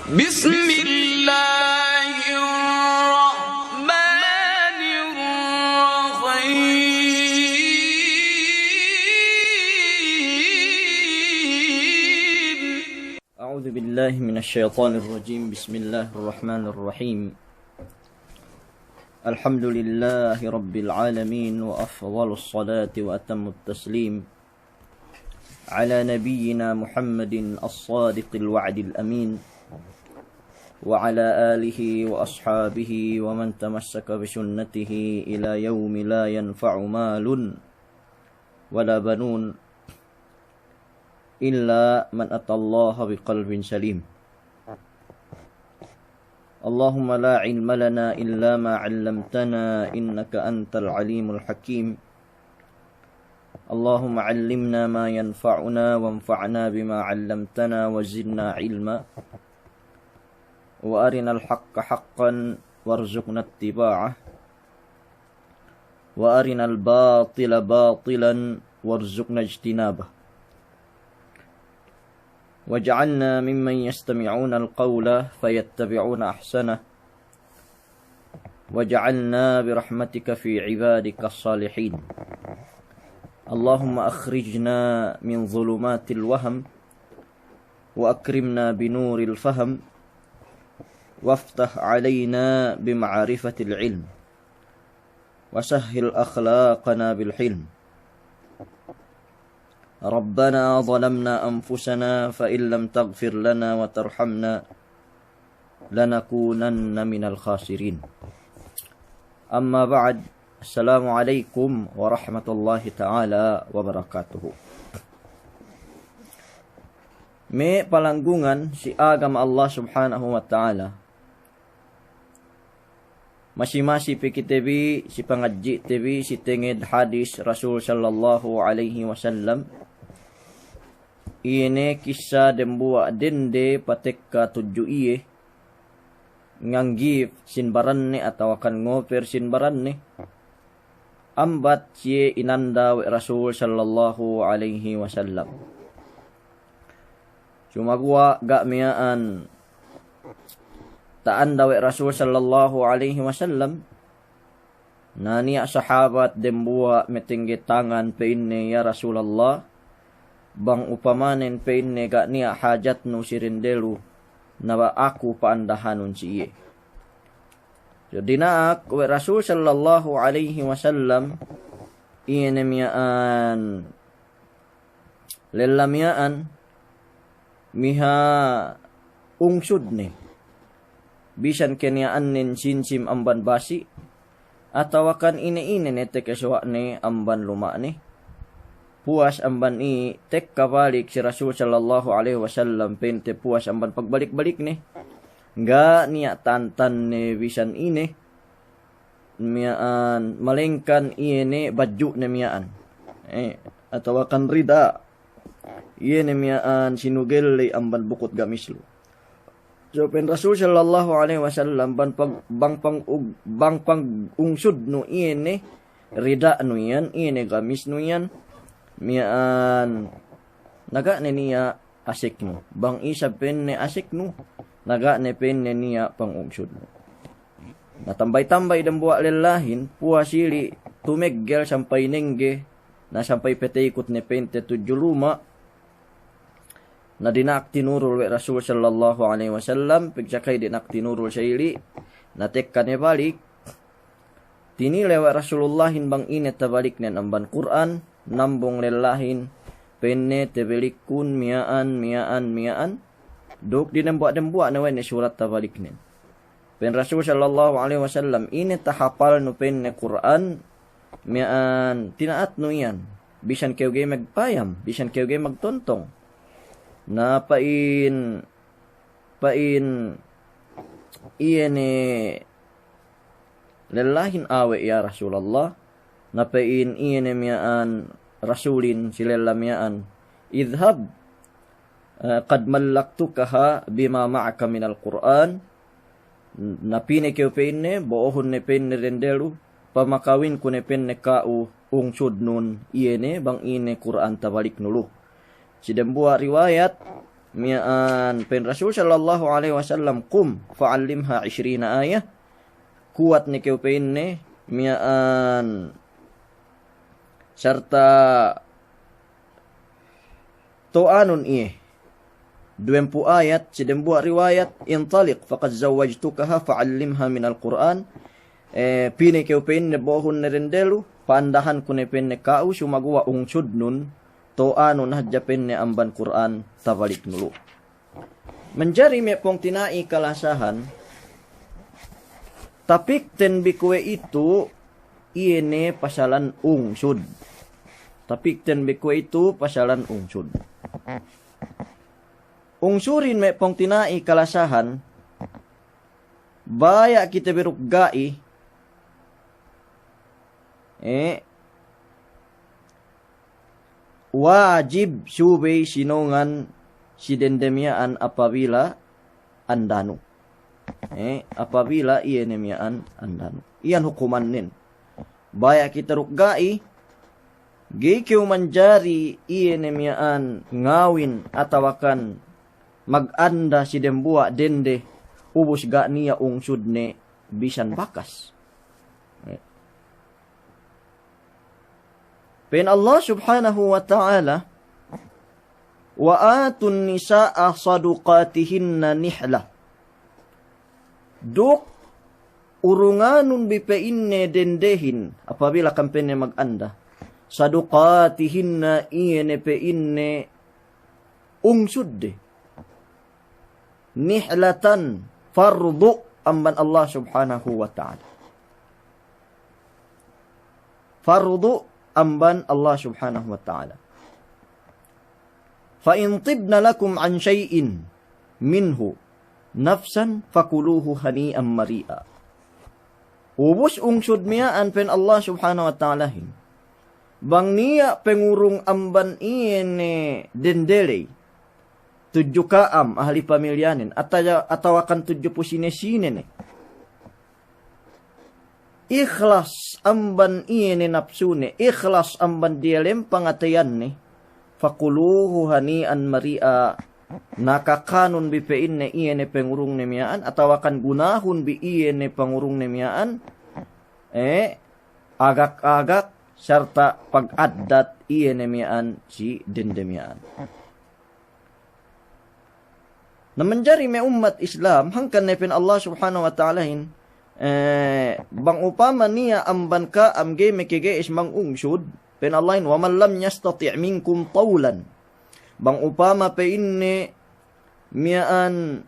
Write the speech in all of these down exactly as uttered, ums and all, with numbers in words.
بسم الله الرحمن الرحيم. أعوذ بالله من الشيطان الرجيم. بسم الله الرحمن الرحيم. الحمد لله رب العالمين، وأفضل الصلاة وأتم التسليم على نبينا محمد الصادق الوعد الأمين، وعلى آله وأصحابه ومن تمسك بسنته إلى يوم لا ينفع مال ولا بنون إلا من أتى الله بقلب سليم. اللهم لا علم لنا إلا ما علمتنا إنك أنت العليم الحكيم. اللهم علمنا ما ينفعنا وانفعنا بما علمتنا وزدنا علما، وأرنا الحق حقا وارزقنا اتباعه، وأرنا الباطل باطلا وارزقنا اجتنابه. واجعلنا ممن يستمعون القول فيتبعون أحسنه. واجعلنا برحمتك في عبادك الصالحين. اللهم أخرجنا من ظلمات الوهم وأكرمنا بنور الفهم وافتح علينا بمعرفة العلم وسهل أخلاقنا بالحلم. ربنا ظلمنا أنفسنا فإن لم تغفر لنا وترحمنا لنكونن من الخاسرين. أما بعد، السلام عليكم ورحمة الله تعالى وبركاته. Me' palanggungan si agama Allah Subhanahu wa Ta'ala, masi-masi pe kite bi si pangadji'te bi si tenged hadis Rasul sallallahu alaihi wasallam. Iye ne kissa dembuwa' dende patekka tudju iye, nganggif sin baranne atawakan ngoper sin baranne. Ambat siye inanda we' Rasul sallallahu alaihi wasallam. Sumaguwa' ga' miya'an ta'anda we' Rasul sallallahu alaihi wasallam. Na niya' sahabat dembuwa' metengge tangan, pe'inne, "Ya Rasulallah, bang upamanen," pe'inne, "ga' niya' hajatnu si dende lu, na ba aku pa'andahanun si iye." So dina'ak we' Rasul sallallahu alaihi wasallam, iye ne miya'an lella miya'an miha ungsudne. Bisan keniya'annen sinsim amban basi', atawakan ine-ine ne tekesewa'ne amban luma'ne. Puwas amban i tekka balik si Rasul sallallahu alaihi wasallam, pente puwas amban pagbalik-balikne. Ga' niya' tantanne bisan ine miya'an, malengkan iye ne badju'ne miya'an. Eh, atawakan rida'. Iye ne miya'an sinugel ley amban bukut gamis lu. So pa'in Rasul sallallahu alaihi wasallam, bang pang-, bang pang-, bang pangungsudnu iye ne rida'nu iyan, iye ne gamisnu iyan, miya'an, na ga' ne niya' aseknu. Bang isab, pe'inne, aseknu, na ga' ne, pe'inne, niya' pangungsudnu. Na tambay-tambay dembuwa' lellahin, puwas ili' tumeggel sampay nengge, na sampay peteykut ne, pente, tudju luma'. Na dina'ak tinurul we' Rasul sallallahu alaihi wasallam, pegsakay dina'ak tinurul sa ili', na tekka ne balik. Tinile we' Rasulullahin bang ine tabaliknen amban Kur'an, nambung lellahin, pe'inne, tebelikkun miya'an, miya'an, miya'an, duk dinembuwa'-dembuwa' ne we' ne surat tabaliknen. Pa'in Rasul sallallahu alaihi wasallam, "Ine tahapalnu," pe'inne, "Kur'an, miya'an tina'atnu iyan, bisan kew ga'i magpayam, bisan kew ga'i magtontong." Na pa'in, pa'in iye ne lellahin, "Awe', ya Rasulallah." Na pa'in iye ne miya'an Rasulin si lella miya'an, "Idhhab, eh, qad mallaktukaha bima ma'aka minal Kur'an." Na pī ne kew, pe'inne, bo'ohun ne, pe'inne, dende lu, pamakawinku ne, pe'inne, ka'u ungsudnun iye ne bang ine Kur'an tabaliknu lu. Si dembuwa' riwayat, miya'an pa'in Rasul sallallahu alaihi wasallam, "Qum fa'allimha ishrina ayah." Kuwat ne kew pa'inne miya'an sarta' to'anun iye duwempū' ayat, si dembuwa' riwayat, "Intaliq faqad zawwajtukaha fa'allimha minal Qur'an." Eh, pī ne kew pa'inne bo'ohun ne dende lu, pa'andahanku ne pa'inne ka'u, sumaguwa' ungsudnun, to'anun hadja pa'inne amban Kur'an tabaliknu lu. Manjari me' pungtina'i kalasahan, tapikten bi kuwe'itu iye ne pasalan ungsud. Tapikten bi kuwe'itu pasalan ungsud. Ungsurin me' pungtina'i kalasahan, baya' kite bi duk ga'i, eh, wajib subey sinongan si dende miya'an apabila andanu. Eh, apabila iye ne miya'an andanu. Iyan hukumannen. Baya' kite duk ga'i, ga'i kew manjari iye ne miya'an ngawin atawakan maganda si dembuwa' dende, ubus ga' niya' ungsudne bisan bakas. Eh. Pa'in Allah Subhanahu wa Ta'ala, "Wa atun nisa'a saduqatihinna nihla." Duk urunganun bi pa'inne dendehin, apabila kam pa'inne maganda, saduqatihinna, iye ne pa'inne ungsudde. Nihlatan, fardu' amban Allah Subhanahu wa Ta'ala. Fardu' amban Allah Subhanahu wa Ta'ala. "Fa in tibna lakum an shay'in minhu nafsan fakuluhu hani'an mari'a." Ubus ungsud miya'an pa'in Allah Subhanahu wa Ta'alahin, bang niya' pengurung amban iye ne dende ley, tudju ka'am ahli pamilyanen, atawa, atawakan tudju pu sine-sine ne. Ikhlas amban iye ne napsune, ikhlas amban diyalem pangateyanne, fakuluhu hani'an mari'a, na kakanun bi pa'inne iye ne pengurungne miya'an, atawakan gunahun bi iye ne pengurungne miya'an, eh, agak-agak sarta' pagaddat iye ne miya'an si dende miya'an. Na manjari me' ummat Islam, hangkan ne pa'in Allah Subhanahu wa Ta'alahin, eh, bang upama niya' amban ka'am ga'i makage'es mangungsud, pa'in Allahin, "Wa man lam yastati' minkum tawlan." Bang upama pa'inne miya'an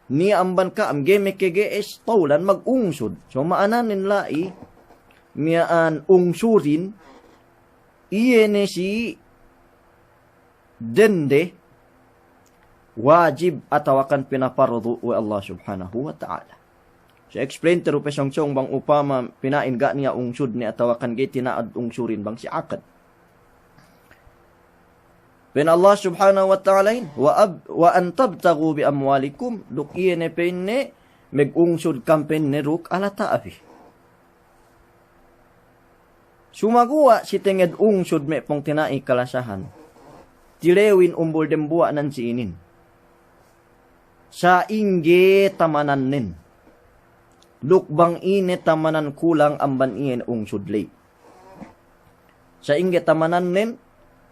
niya' amban ka'am ga'i makage'es tawlan, magungsud. So ma'ananen la'i miya'an ungsudin, iye ne si dende wajib atawakan pinapardu' we' Allah Subhanahu wa Ta'ala. So explain te du pe sōng-sōng bang upama pina'in ga' niya' ungsudne atawakan ga'i tina'ad ungsurin bang si akad. Pa'in Allah Subhanahu wa Ta'alahin, "Wa ab-, wa an tabtaghu bi amwalikum," duk iye ne pa'inne magungsud kam pa'inne duk alata' bi. Sumaguwa' si tenged ungsud me' pungtina'i kalasahan, tilewin umbul dembuwa' nan si inin. Sa'ingge tamanannen. Duk bang ine tamanan kulang amban iye ne ungsud ley. Sa'ingge tamanannen,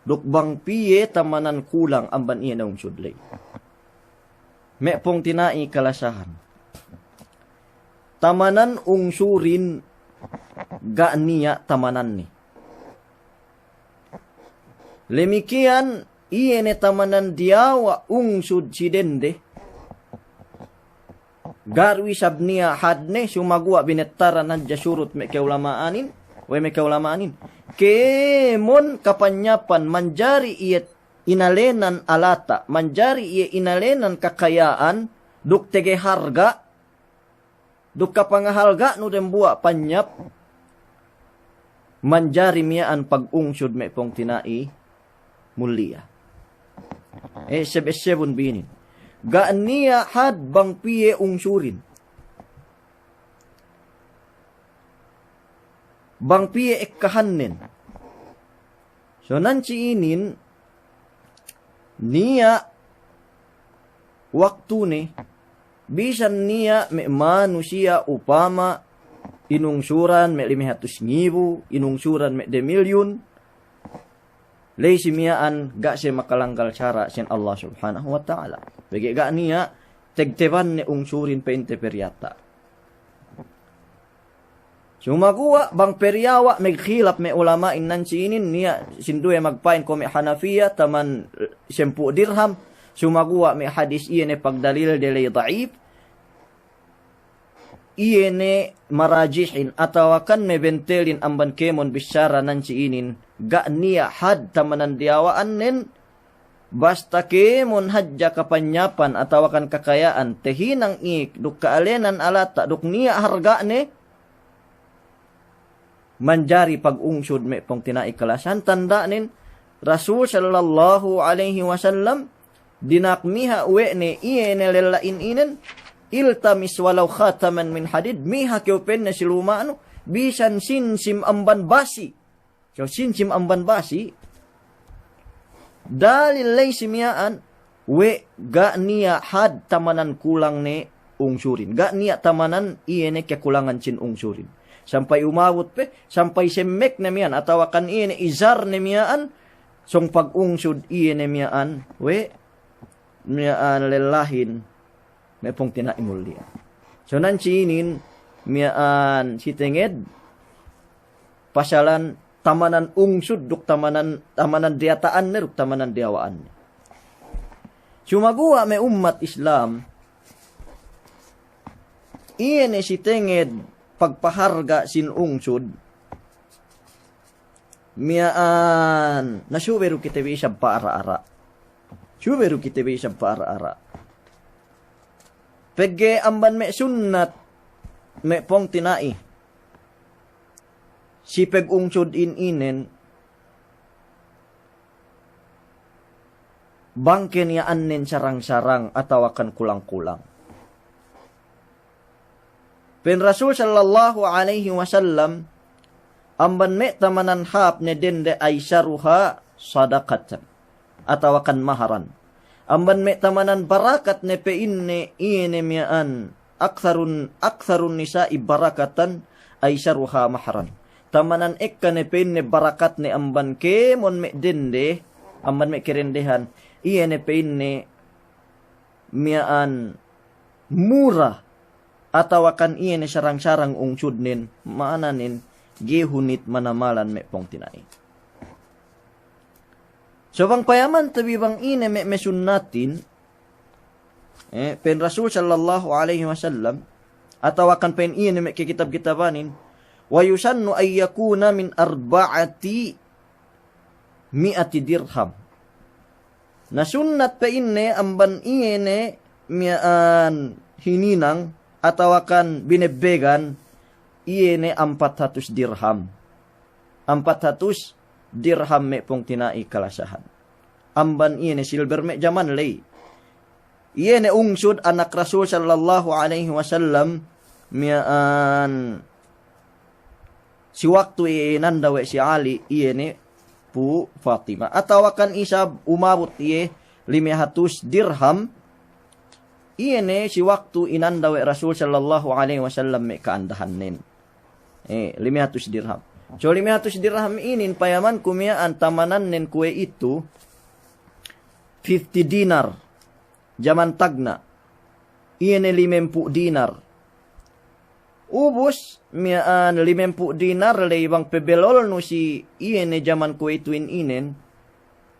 duk bang piye tamanan kulang amban iye ne ungsud ley. Me' pungtina'i kalasahan, tamanan ungsurin ga' niya' tamananne. Lemikiyan iye ne tamanan diyawa' ungsud si dende, ga' du isab niya' hadne, sumaguwa' binettaran hadja surut me' ka'ulama'anin, we' me' ka'ulama'anin. Kēmon kapanyapan manjari iye inalenan alata', manjari iye inalenan kakaya'an, duk tege harga', duk kapangahalga'nu dembuwa' panyap, manjari miya'an pagungsud me' pungtina'i muliya. Eh, seb-, essebun bi inin. Ga' niya' had bang piye ungsurin. Bang piye ekkahannen. So nan si inin, niya' waktune, bisan niya' me' manusiya' upama inungsuran me' lime hatus ngibu, inungsuran me' demilyun, ley si miya'an ga' siye makalanggal sara' sin Allah Subhanahu wa Ta'ala. Pegge' ga' niya' tegtebanne ungsurin pa'inte pe diyata'. Sumaguwa' bang pe diyawa' magkhilap me' ulama'in nan si inin, niya' sinduwe magpa'in kuwe' me' Hanafiya taman sempū' dirham. Sumaguwa' me' hadis iye ne pagdalilde ley da'if, iye ne marajihin atawakan mabentelin amban kēmon bissara nan si inin, ga' niya' had tamanan diyawa'annen, basta kēmon hadja kapanyapan atawakan kakaya'an, tahinang ik duk ka'alenan alata' duk niya' harga'ne, manjari pagungsud me' pungtina'i kalasahan. Tanda'nen, Rasul sallallahu alaihi wasallam, dina'ak miha' we' ne iye ne lella'in inen, "Iltamis walau khataman min hadid," miha' kew pa'inne si luma'nu, bisan sinsim amban basi. So, sinsim amban basi, dalil ley si miya'an, we' ga' niya' had tamanan kulang ne ungsurin. Ga' niya' tamanan iye ne kakulangan sin ungsurin. Sampay umabut pe, sampay semmek ne miya'an, atawakan iye ne izar ne miya'an, sōng pagungsud iye ne miya'an, we' miya'an lellahin, me' pungtina'i mulliya. So nan si inin miya'an si tenged pasalan tamanan ungsud duk tamanan, tamanan diyata'anne duk tamanan diyawa'anne. Sumaguwa' me' ummat Islam, iye ne si tenged pagpaharga' sin ungsud, miya'an, na subey du kite bi isab pa'ara'-ara'. Subey du kite bi isab pa'ara'-ara'. Pegge' amban me' sunnat me' pungtina'i si pagungsud in inen, bang ke niya' annen sarang-sarang atawakan kulang-kulang. Pa'in Rasul sallallahu alaihi wasallam, amban me' tamanan hāp ne dende aisaruha sadaqatan, atawakan maharan. Amban me' tamanan barakat ne pa'inne iye ne miya'an, aktsarun, aktsarun nisa'i barakatan aisaruha maharan. Tamanan ekka ne pa'inne barakatne amban kēmon me' dende, amban me' kerendehan, iye ne pa'inne miya'an mura atawakan iye ne sarang-sarang ungsudnen, ma'ananen ga'i hunit manamalan me' pungtina'i. So bang payamante bi bang ine me' masunnatin, eh, pa'in Rasul sallallahu alaihi wasallam, atawakan pa'in iye ne me' kakitab-kitabanin, "Wa yusannu an yakuna min arba'ati mi'ati dirham." Na sunnat pa'inne amban iye ne miya'an hininang atawakan binebbegan iye ne ampat hatus dirham. Ampat hatus dirham me' pungtina'i kalasahan. Amban iye ne silver me' jaman ley. Iye ne ungsud anak Rasul sallallahu alaihi wasallam miya'an si waktu iye inanda we' si Ali, iye ne pu Fatima. Atawakan isab umabut iye lime hatus dirham, iye ne si waktu inanda we' Rasul sallallahu alaihi wasallam me' ka'andahannen. Eh, lime hatus dirham. So lime hatus dirham inin payamanku miya'an tamanannen kuwe'itu fifty dinar. Jaman tagna'. Iye ne limempū' dinar. Ubus miya'an limempū' dinar ley bang pebelolnu si iye ne jaman kuwe'itu in inen.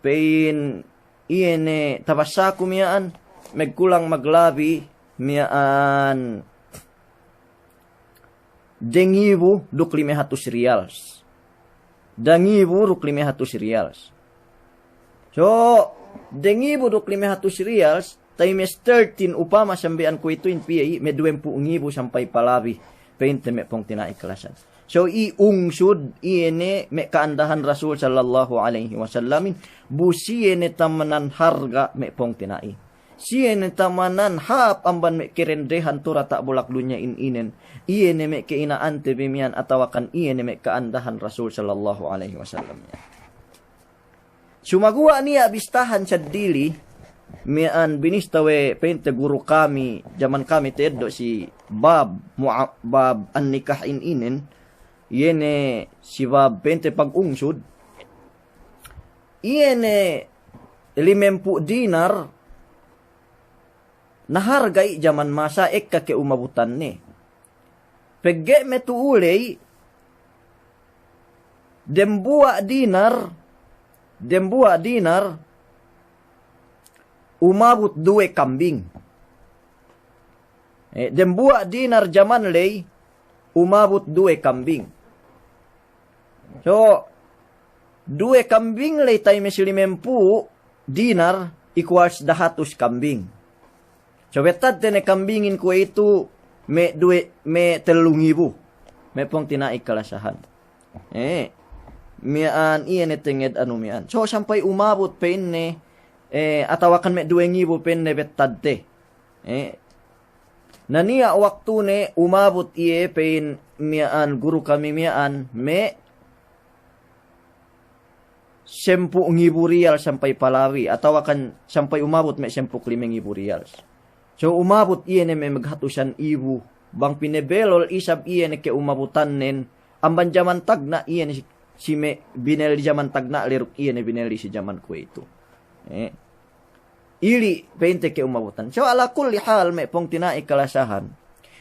Pa'in iye ne tabassaku miya'an, magkulang maglabi miya'an dengibu duk lime hatus riyals. Dengibu duk lime hatus riyals. So, dengibu duk lime hatus riyals, times thirteen upama sambi'an kuwe'ituhin piye i', me' duwempū' ngibu sampay palabi, pa'inte me' pungtina'i kalasahan. So, i' ungsud, iye ne me' ka'andahan Rasul sallallahu alaihi wasallamin, bu siye ne tamanan harga' me' pungtina'i. Siye ne tamanan hāp amban me' kerendehan tu diyata' bulak dunya in inen. Iye ne me' ka'ina'ante bi miya'an atawakan iye ne me' ka'andahan Rasul sallallahu alaihi wasallam miya'an. Sumaguwa' niya' bistahan seddili, miya'an binista we' pa'inte guru kami, jaman kami ta'eddo' si bab mu'a-, bab an-nikah in inin, iye ne si bab pa'inte pag'ungsud, iye ne limempū' dinar, na harga i' jaman masa ekka ke umabutanne. Pegge' me' tu'u ley, dembuwa' dinar, dembuwa' dinar, umabut duwe kambing. Eh, dembuwa' dinar jaman ley, umabut duwe kambing. So, duwe kambing ley times limempū' dinar equals dahatus kambing. So, bettadte ne kambingin kuwe'itu me' duwe, me' tellu ngibu. Me' pungtina'i kalasahan. Eh, miya'an iye ne tenged anu miya'an. So, sampay umabut pa'inne, eh, atawakan me' duwe ngibu pa'inne bettadte. Eh, na niya' waktune umabut iye pa'in miya'an guru kami miya'an me' sempū' ngibu riyal sampay palabi, atawakan sampay umabut me' sempū' lime ngibu riyal. So umabut iye ne me' maghatusan ibu, bang pinebelol isab iye ne ke umabutannen, amban jaman tagna' iye ne si, si me' binelli jaman tagna' ley duk iye ne binelli si jaman kuwe'itu. Eh. Ili' pa'inte ke umabutan. So, ala kulli hal, me' pungtina'i kalasahan.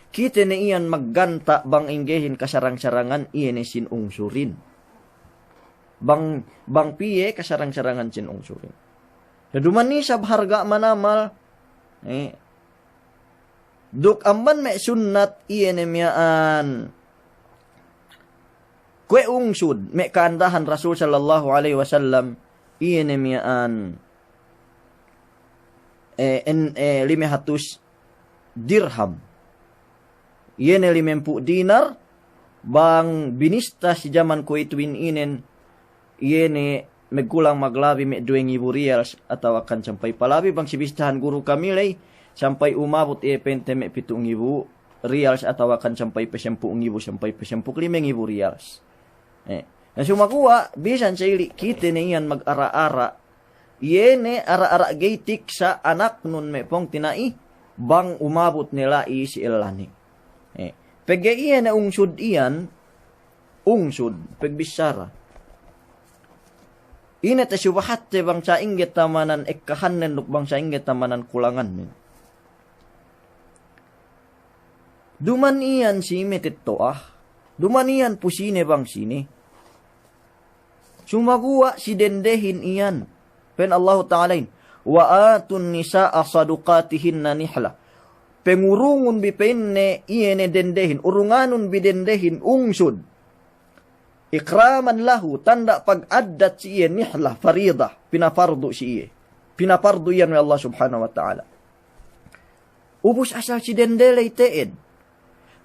Kite ne iyan magganta' bang inggehin kasarang-sarangan iye ne sin ungsudin. Bang, bang piye kasarang-sarangan sin ungsudin. So, duma'in isab harga' manamal, eh, duk amban me' sunnat iye ne miya'an kuwe' ungsud, me' ka'andahan Rasul sallallahu alaihi wasallam, iye ne miya'an eh, en, eh, lime hatus dirham. Iye ne limempū' dinar, bang binista si jaman kuwe'itu in inen, iye ne magkulang maglabi me' duwe ngibu riyals atawakan sampay palabi, bang si bistahan guru kami ley, sampay umabut iye pa'inte me' pitu' ngibu riyals atawakan sampay pe sempū' ngibu, sampay pe sempū' lime ngibu riyals. Eh, na sumaguwa', bisan sa ili' kite ne iyan mag-ara'-ara', iye ne ara'-ara' ga'i tiksa' anaknun me' pungtina'i, bang umabut ne la'i si ellane. Eh, pegge' iye ne ungsud iyan, ungsud, pagbissara. Ine te subahatte bang sa'ingge tamanan ekkahannen duk bang sa'ingge tamanan kulangannen. Duma'in iyan si matetto'a, duma'in iyan pu sine bang sine. Sumaguwa' si dendehin iyan. Pa'in Allahu Ta'alahin, "Wa atun nisa'a sadukatihinna nihla." Pangurungun bi pa'inne iye ne dendehin, urunganun bi dendehin ungsud. Ikraman lahu, tanda' pag-addat si iye, nihla, farida, pinapardu si iye. Pinapardu iyan we' Allah Subhanahu wa Ta'ala. Ubus asal si dende ley te'ed.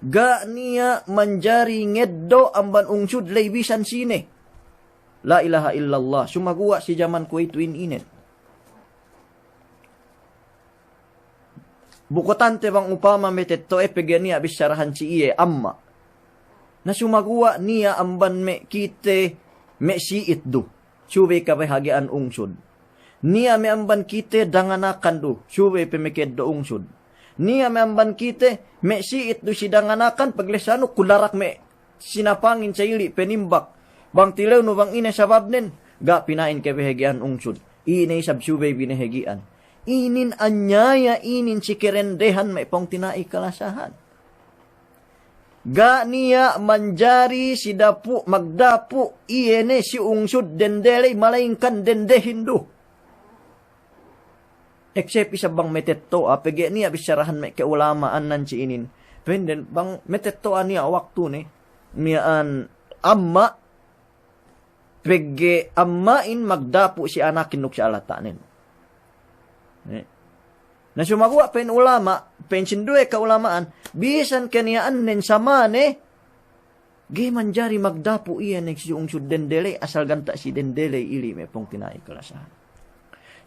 Ga' niya' manjari ngeddo' amban ungsud ley bisan sine. La ilaha illallah. Sumaguwa' si jaman kuwe'itu in inen. Bukutante bang upama matetto'e pegge' niya' bissarahan si iye amma'. Na sumaguwa' niya' amban me' kite me' si'it du. Subey kabahagi'an ungsud. Niya' me' amban kite danganakan du, subey pe maka'eddo' ungsud. Niya' me' amban kite me' si'it du si danganakan, paglesanu kularak me' sinapangin sa ili' penimbak. Bang tilewnu bang ine sababnen, ga' pina'in kabahagi'an ungsud. Ine isab subey binahagi'an. Inin anyaya inin si karendehan me' pungtina'i kalasahan. Ga' niya' manjari si dapu', magdapu' iye ne si ungsud dende ley, malayingkan dendehin du. Eksep isab bang matetto'a, pegge' niya' bissarahan me' ka'ulama'an nan si inin. Pa'inde bang matetto'a niya' waktune, miya'an amma', pegge' amma'in magdapu' si anakin duk si alata'nen. Eh. Na sumaguwa' pa'in ulama', pa'in sinduwe ka'ulama'an, bisan kaniya'annen samane, ga'i manjari magdapu' iye ne si ungsud dende ley, asal ganta' si dende ley ili' me' pungtina'i kalasahan.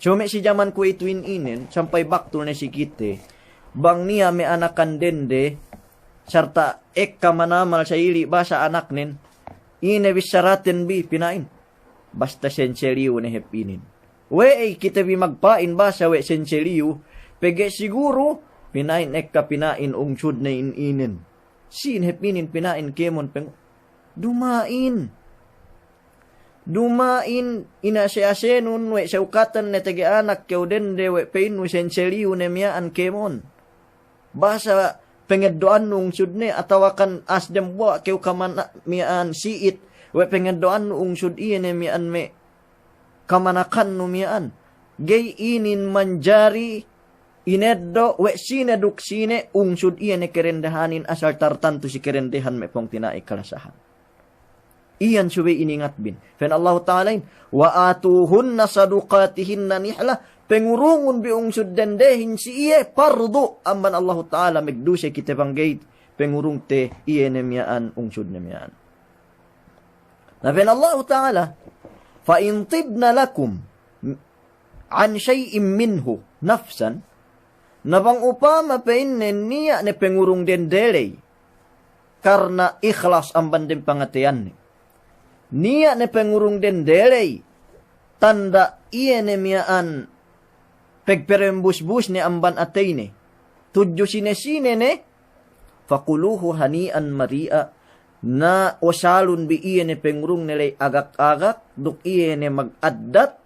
So me' si jaman kuwe'itu in inen, sampay baktul ne si kite, bang niya' me' anakan dende, sarta' ekka manamal sa ili' basa anaknen, ine bissaraten bi pina'in. Basta senseliyu ne hep inin. We'ey kite bi magpa'in basa we' senseliyu, pegge' siguru pina'in ekka pina'in ungsudne in inin. Sīn hep inin pina'in kēmon peng-, duma'in. Duma'in inase-asenun we' sewkatan ne tege anak kew dende we' pe'innu senseliyu ne miya'an kēmon. Basa pengeddo'annu ungsudne atawakan as dembuwa' kew kamana' miya'an si'it we' pengeddo'annu ungsud iye ne miya'an me' kamanakannu miya'an. Ga'i inin manjari ineddo' we' sine duk sine ungsud iye ne kerendehanin asal tartantu si kerendehan me' pungtina'i kalasahan. Iyan subey iningatbin. Pa'in Allahu Ta'alahin, "Wa atuhunna saduqatihinna nihla," pengurungun bi ungsud dendehin si iye pardu amban Allahu Ta'ala, megduse kite bang ga'i pengurungte iye ne miya'an ungsudne miya'an. Na pa'in Allahu Ta'ala, "Fa in tibna lakum an shay'in minhu nafsan," na bang upama pa'inne niya' ne pengurung dendeley karna' ikhlas amban dem pangateyanne. Niya' ne pengurung dendeley, tanda' iye ne miya'an pegperembusbusne amban ateyne. Tudju sine-sine ne, fakuluhu hani'an mari'a. Na osalun bi iye ne pengurungne ley agak-agak, duk iye ne magaddat,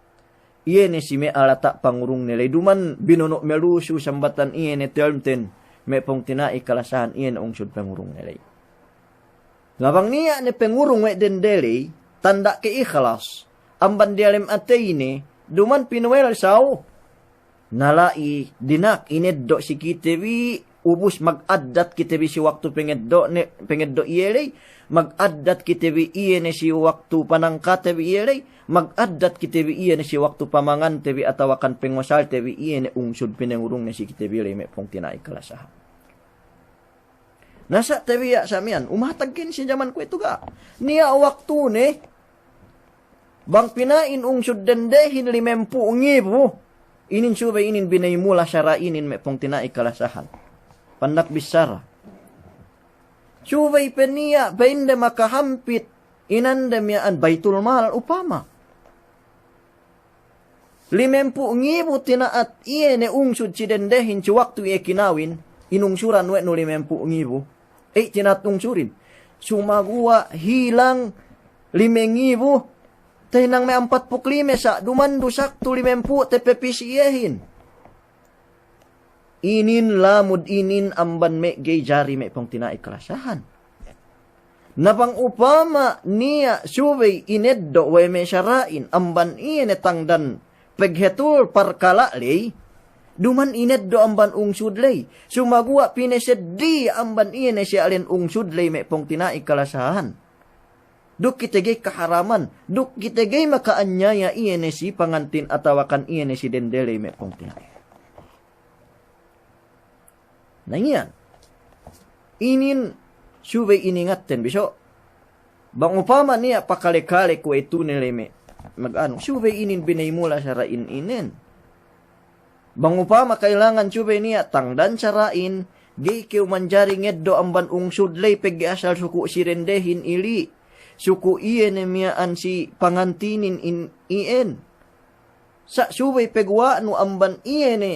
iye ne si me' alata' pangurungne ley. Duma'in binono' melusu sambatan iye ne term ten, me' pungtina'i kalasahan iye ne ungsud pengurungne ley. Na bang niya' ne pengurung we' dendeley, tanda' ke'ikhlas amban diyalem ateyne, duma'in pinuwelsaw. Na la'i dina'ak ineddo' si kite bi, ubus magaddat kite bi si waktu pengeddo' ne, pengeddo' iye ley, magaddat kite bi iye ne si waktu panangkate bi iye ley, magaddat kite bi iye ne si waktu pamangante bi atawakan pengosalte bi iye ne ungsud pinengurungne si kite bi ley me' pungtina'i kalasahan. Na sa' tabiya' sa' miya'an, umatag ken si jaman kuwe'itu ga'. Niya' waktune, bang pina'in ungsud dendehin limempū' ngibu, inin subey inin biney mula sara' inin me' pungtina'i kalasahan. Pandak bissara. Subey pe niya' pa'inde makahampit, inande miya'an baytul mal upama. Limempū' ngibu tina'at iye ne ungsud si dendehin si waktu iye kinawin, inungsuran we' nu limempū' ngibu. Ey, tina'at ungsudin. Sumaguwa' hilang lime ngibu, tahinang me' ampat pū' lime sa', duma'in du saktu limempū' te pe pī si iyehin. Inin lamud inin amban me' ga'i jari me' pungtina'i kalasahan. Na bang upama niya' subey ineddo' we' me' sara'in amban iye ne tangdan peghetul parkala' ley, duma'in ineddo' amban ungsud ley. Sumaguwa' pineseddi amban iye ne si alen ungsud ley me' pungtina'i kalasahan. Duk kite ga'i kaharaman, duk kite ga'i maka'anyaya iye ne si pangantin atawakan iye ne si dendeley me' pungtina'i. Na iyan. Inin subey iningatten bi so. Bang upama niya' pakale-kale kuwe'itu ne leme'. Maganu, subey inin biney mula sara'in inen. Bang upama kailangan subey niya' tangdan sara'in, ga'i kew manjari ngeddo' amban ungsud ley pegge' asal suku' si dendehin ili'. Suku' iye ne miya'an si pangantinin in iyan. Sa' subey peguwa'nu amban iye ne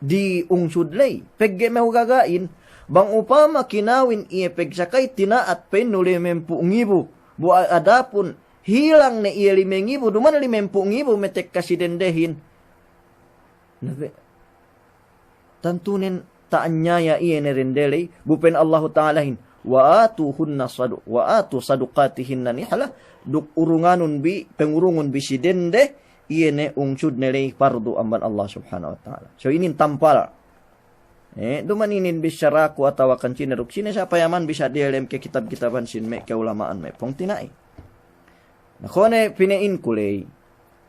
di ungsud ley, pegge' me' ugaga'in, bang upama kinawin iye pegsakay tina'at pa'innu limempū' ngibu, bu a-, adapun hilang ne iye lime ngibu, duma'in limempū' ngibu metekka si dendehin. Na pe, tantunen ta'anyaya iye ne dendeley, bu pa'in Allahu Ta'alahin, "Wa atuhunna sadu-, wa atu saduqatihinna nihla," duk urunganun bi, pengurungun bi si dende, iye ne ungsudne ley pardu amban Allah Subhanahu wa Ta'ala. So inin tampal. Eh, duma'in inin bissaraku atawakan sine duk sine sa' payaman bisa diyalem ke kitab-kitaban sin me' ka'ulama'an me' pungtina'i. Na kone pine'inku ley,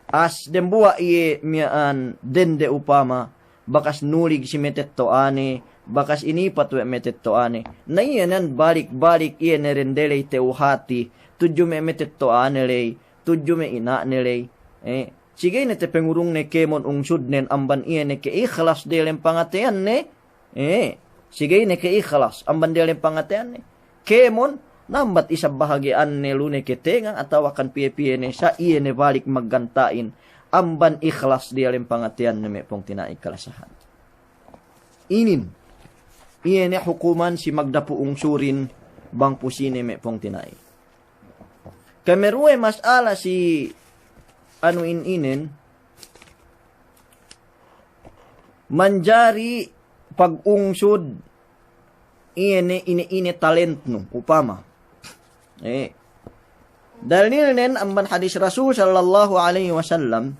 as dembuwa' iye miya'an dende upama, bakas nulig si metetto'ane, bakas inipat we' metetto'ane. Na iye nan balik-balik iye ne dendeley te'uhati, tudju me' metetto'ane ley, tudju me' ina'ne ley. Eh, si ga'i ne te pengurungne kēmon ungsudnen amban iye ne ke'ikhlas diyalem pangateyanne. Eh, si ga'i ne ke'ikhlas amban diyalem pangateyanne. Kēmon, nambat isab bahagi'anne lu ne ke tenga atawakan piye-piye ne sa' iye ne balik magganta'in. amban ikhlas diyalem pangateyanne me' pungtina'i kalasahan. Inin, iye ne hukuman si magdapu' ungsurin bang pu sine me' pungtina'i. Kameruwe mas'ala si anu in inen, manjari pagungsud iye ne ine-ine talentnu, upama. Eh. Dalilnen amban hadis Rasul sallallahu alaihi wasallam,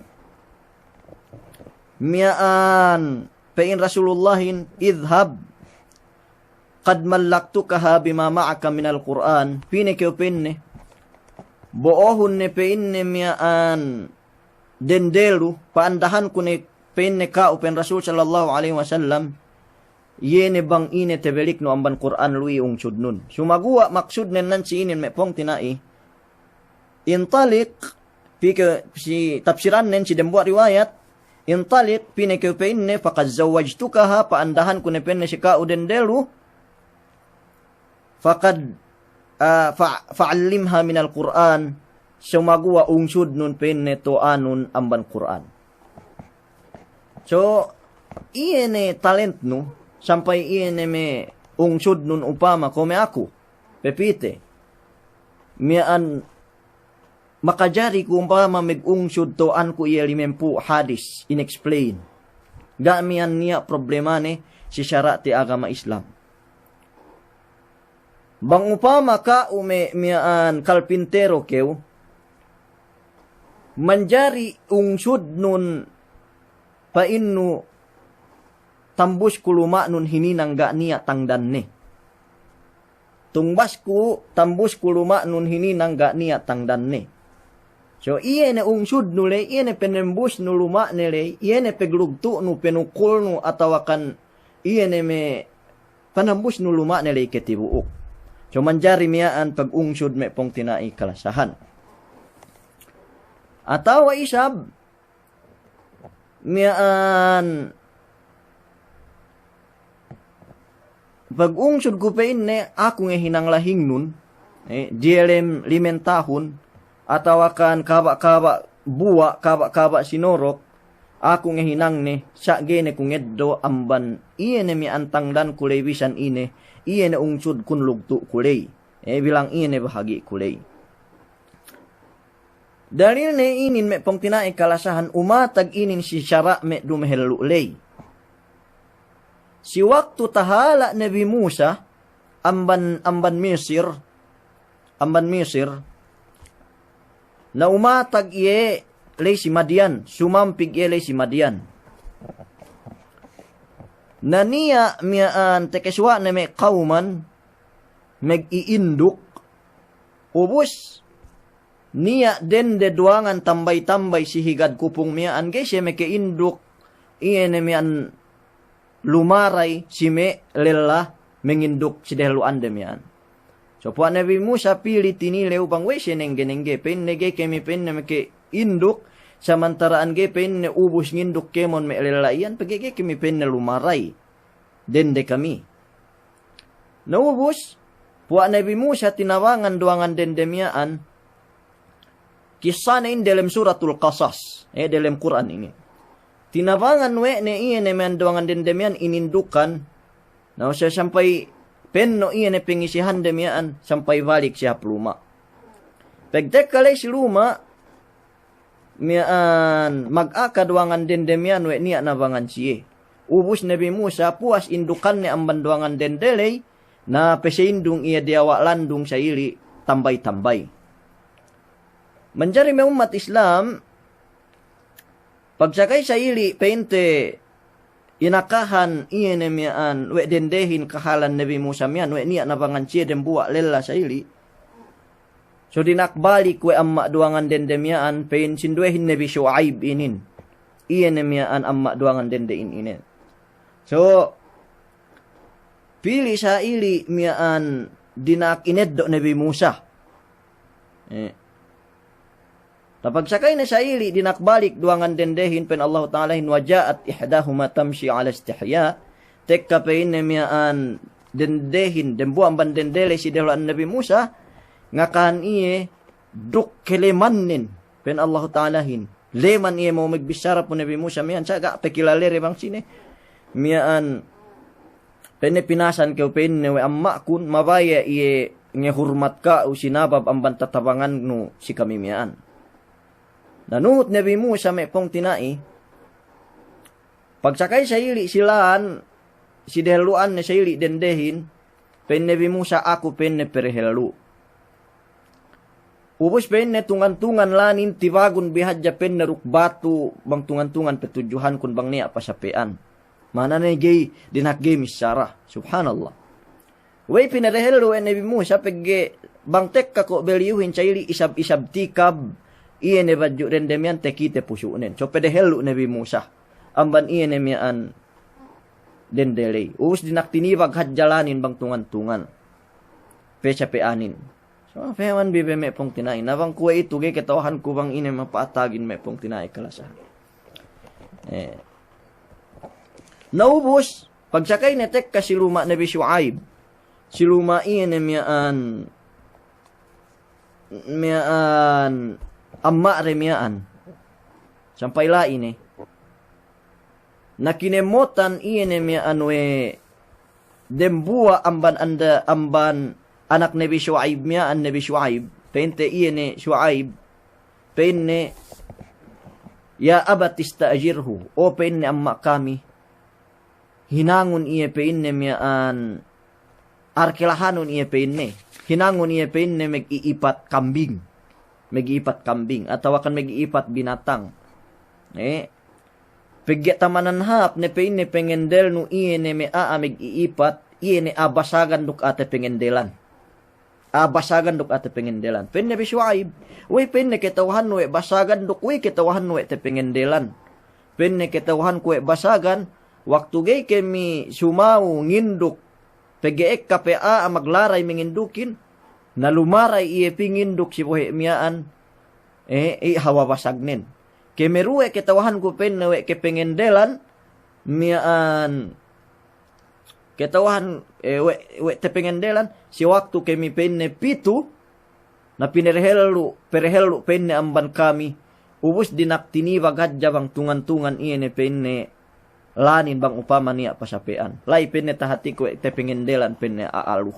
miya'an pa'in Rasulullahin, "Idhhab, qad mallaktukaha bima ma'aka minal Qur'an." Pa'inne kew pa'inne, bo'ohun ne pa'inne miya'an dende lu, pa'andahanku ne pa'inne ka'u, pa'in Rasul sallallahu alaihi wasallam, iye ne bang ine tebeliknu amban Kur'an lu i ungsudnun. Sumaguwa' maksudnen nan si inin me' pungtina'i, intaliq, pī kew si tafsirannen si dembuwa' riwayat, intaliq, pī ne kew pa'inne, faqad zawwajtukaha, pa'andahanku ne pa'inne si ka'u dende lu, faqad, ah, fa-, fa'allimha minal Qur'an, sumaguwa' ungsudnun pa'inne to'anun amban Kur'an. So, iye ne talentnu, sampay iye ne me' ungsudnun upama ko' me' aku, pepite. Miya'an makajari ku umpama magungsud to'anku iye limempū' hadis, in-explain. Ga' miya'an niya' problemane si sara'te agama Islam. Bang upama ka'u me' miya'an kalpintero kew, manjari ungsudnun pa'innu tambusku luma'nun hininang ga' niya' tangdanne. Tungbasku, tambusku luma'nun hininang ga' niya' tangdanne. So, iye ne ungsudnu ley, iye ne penembusnu luma'ne ley, iye ne peglugtu'nu, penukulnu, atawakan iye ne me' panambusnu luma'ne ley ketibu'uk. So, manjari miya'an pagungsud me' pungtina'i kalasahan. Atawa isab, miya'an pagungsud ku pa'inne, aku ngehinang lahingnun, eh, diyalem limen tahun, atawakan kaba'-kaba' buwa', kaba'-kaba' sinorok, aku ngehinangne, sa' ga'i ne ku ngeddo' amban iye ne miya'an tangdanku ley bisan ine, iye ne ungsudkun lugtu'ku ley, eh, bilang iye ne bahagi'ku ley. Dalilne inin me' pungtina'i kalasahan, umatag inin si sara' me' dumehellu' ley. Si waktu tahala' Nabi Musa amban, amban Misir, amban Misir, na umatag iye ley si Madiyan, sumampig iye ley si Madiyan. Na niya' miya'an tekesuwa'ne me' kawman, mag'i'induk, ubus niya' dende duwangan tambay-tambay si higad kupung miya'an, ga'i siye meka'induk, iye ne miya'an lumaray si me' lella menginduk si dehellu'ande miya'an. So puwa' Nabi Musa pili tinilew bang we' siye nengge-nengge, pa'inne ga'i kami pa'inne meka'induk, samantara'an ga'i pa'inne ubus nginduk kēmon me' lella iyan, pegge' ga'i kami pa'inne lumaray. Dende kami. Na ubus, puwa' Nabi Musa tinabangan duwangan dende miya'an, kissane in delem Suratul Qasas, eh, delem Kur'an inin. Tinabangan we' ne iye ne miya'an duwangan dende miya'an inindukan, na ubus sampay penno' iye ne pengisihande miya'an, sampay balik siye hap luma'. Pagtekka ley si luma', miya'an magaka duwangan dende miya'an we' niya' nabangan siye. Ubus Nabi Musa puwas indukanne amban duwangan dende ley, na peseyindung iye diyawa' landung sa'ili' tambay-tambay. Manjari me' ummat Islam, pagsakay sa'ili' pa'inte inakahan iye ne miya'an we' dendehin kahalan Nabi Musa miya'an we' niya' nabangan siye dembuwa' lella sa'ili'. So dina'ak balik we' amma' duwangan dende miya'an, pa'in sinduwehin Nabi Shu'aib inin. Iye ne miya'an amma' duwangan dende in inen. So, pili' sa'ili' miya'an dina'ak ineddo' Nabi Musa. Eh. Tapagsakayne sa'ili' dina'ak balik duwangan dendehin, pa'in Allahu Ta'alahin, "Wa ja'at ihdahuma tamshi 'ala istihya'." Tekka pa'inne miya'an dendehin, dembuwa' amban dende ley si dehellu'an Nabi Musa, ngakahan iye duk kelemannen, pa'in Allahu Ta'alahin. Leman iye mau magbissara pu Nabi Musa miya'an, sa' ga' pe kilale de bang sine. Miya'an, pa'inne pinasan kew pa'inne we' amma'kun, mabaya' iye ngehurmat ka'u sinabab amban tatabangannu si kami miya'an. Na nuhut Nabi Musa me' pungtina'i, pagsakay sa'ili' si lān, si dehellu'anne sa'ili' dendehin, pa'in Nabi Musa, aku pa'inne pedehellu'. Ubus pa'inne tungan-tungan lānin tibagun bi hadja pa'inne duk batu bang tungan-tungan patudjuhankun bang niya' pasape'an. Ma'anane ga'i, dina'ak ga'i missara. Subhanallah. We'ey pinadehellu' we' Nabi Musa pegge' bang tekka ko' beliyuhin sa'ili' isab-isab tikab, iye ne badju' dende miya'an takite pusu'nen. So pedehellu' Nabi Musa amban iye ne miya'an dende ley. Ubus dina'ak tinibag hadja lānin bang tungan-tungan. Pasape'anin. So, peman bi be me' pungtina'i. Na bang kuwe'itu ga'i kata'uhanku bang ine mapa'atagin me' pungtina'i kalasahan. Eh. Na ubus, pagsakay ne tekka si luma' Nabi Shu'aib. Si luma' iye ne miya'an, miya'an amma' de miya'an. Sampay la'i ne. Na kinemmotan iye ne miya'an we' dembuwa' amban anda, amban anak Nabi Shu'aib miya'an, Nabi Shu'aib. Pa'inte iye ne Shu'aib. Pa'inne, "Ya abati ista'jirhu." O pa'inne amma' kami. Hinangun iye pa'inne miya'an, arkelahanun iye pa'inne. Hinangun iye pa'inne magi'ipat kambing. Magi'ipat kambing. Atawakan magi'ipat binatang. Eh, pegge' tamanan hāp ne pa'inne pengendelnu iye ne me' a'a magi'ipat, iye ne a'a basagan duk a'a tapengendelan. A'a basagan duk a'a tapengendelan. Pa'in Nabi Shu'aib, "We'ey pa'inne kata'uhannu we' basagan duk we'ey kata'uhannu we' tapengendelan?" Pa'inne, "Kata'uhanku we' basagan, waktu ga'i kami sumawu nginduk, pegge' ekka pe a'a maglaray mangindukin, na lumaray iye pī nginduk si bohe' miya'an, eh, i' hawal basagnen. Kamaruwe' kata'uhanku pa'inne we' kapengendelan miya'an, kata'uhan, eh, we', we' tapengendelan, si waktu kami pa'inne pitu, na pinerehellu', perehellu' pa'inne amban kami, ubus dina'ak tinibag hadja bang tungan-tungan iye ne pa'inne lānin bang upama niya' pasape'an. La'i pa'inne tahatiku we' tapengendelan pa'inne a'a lu."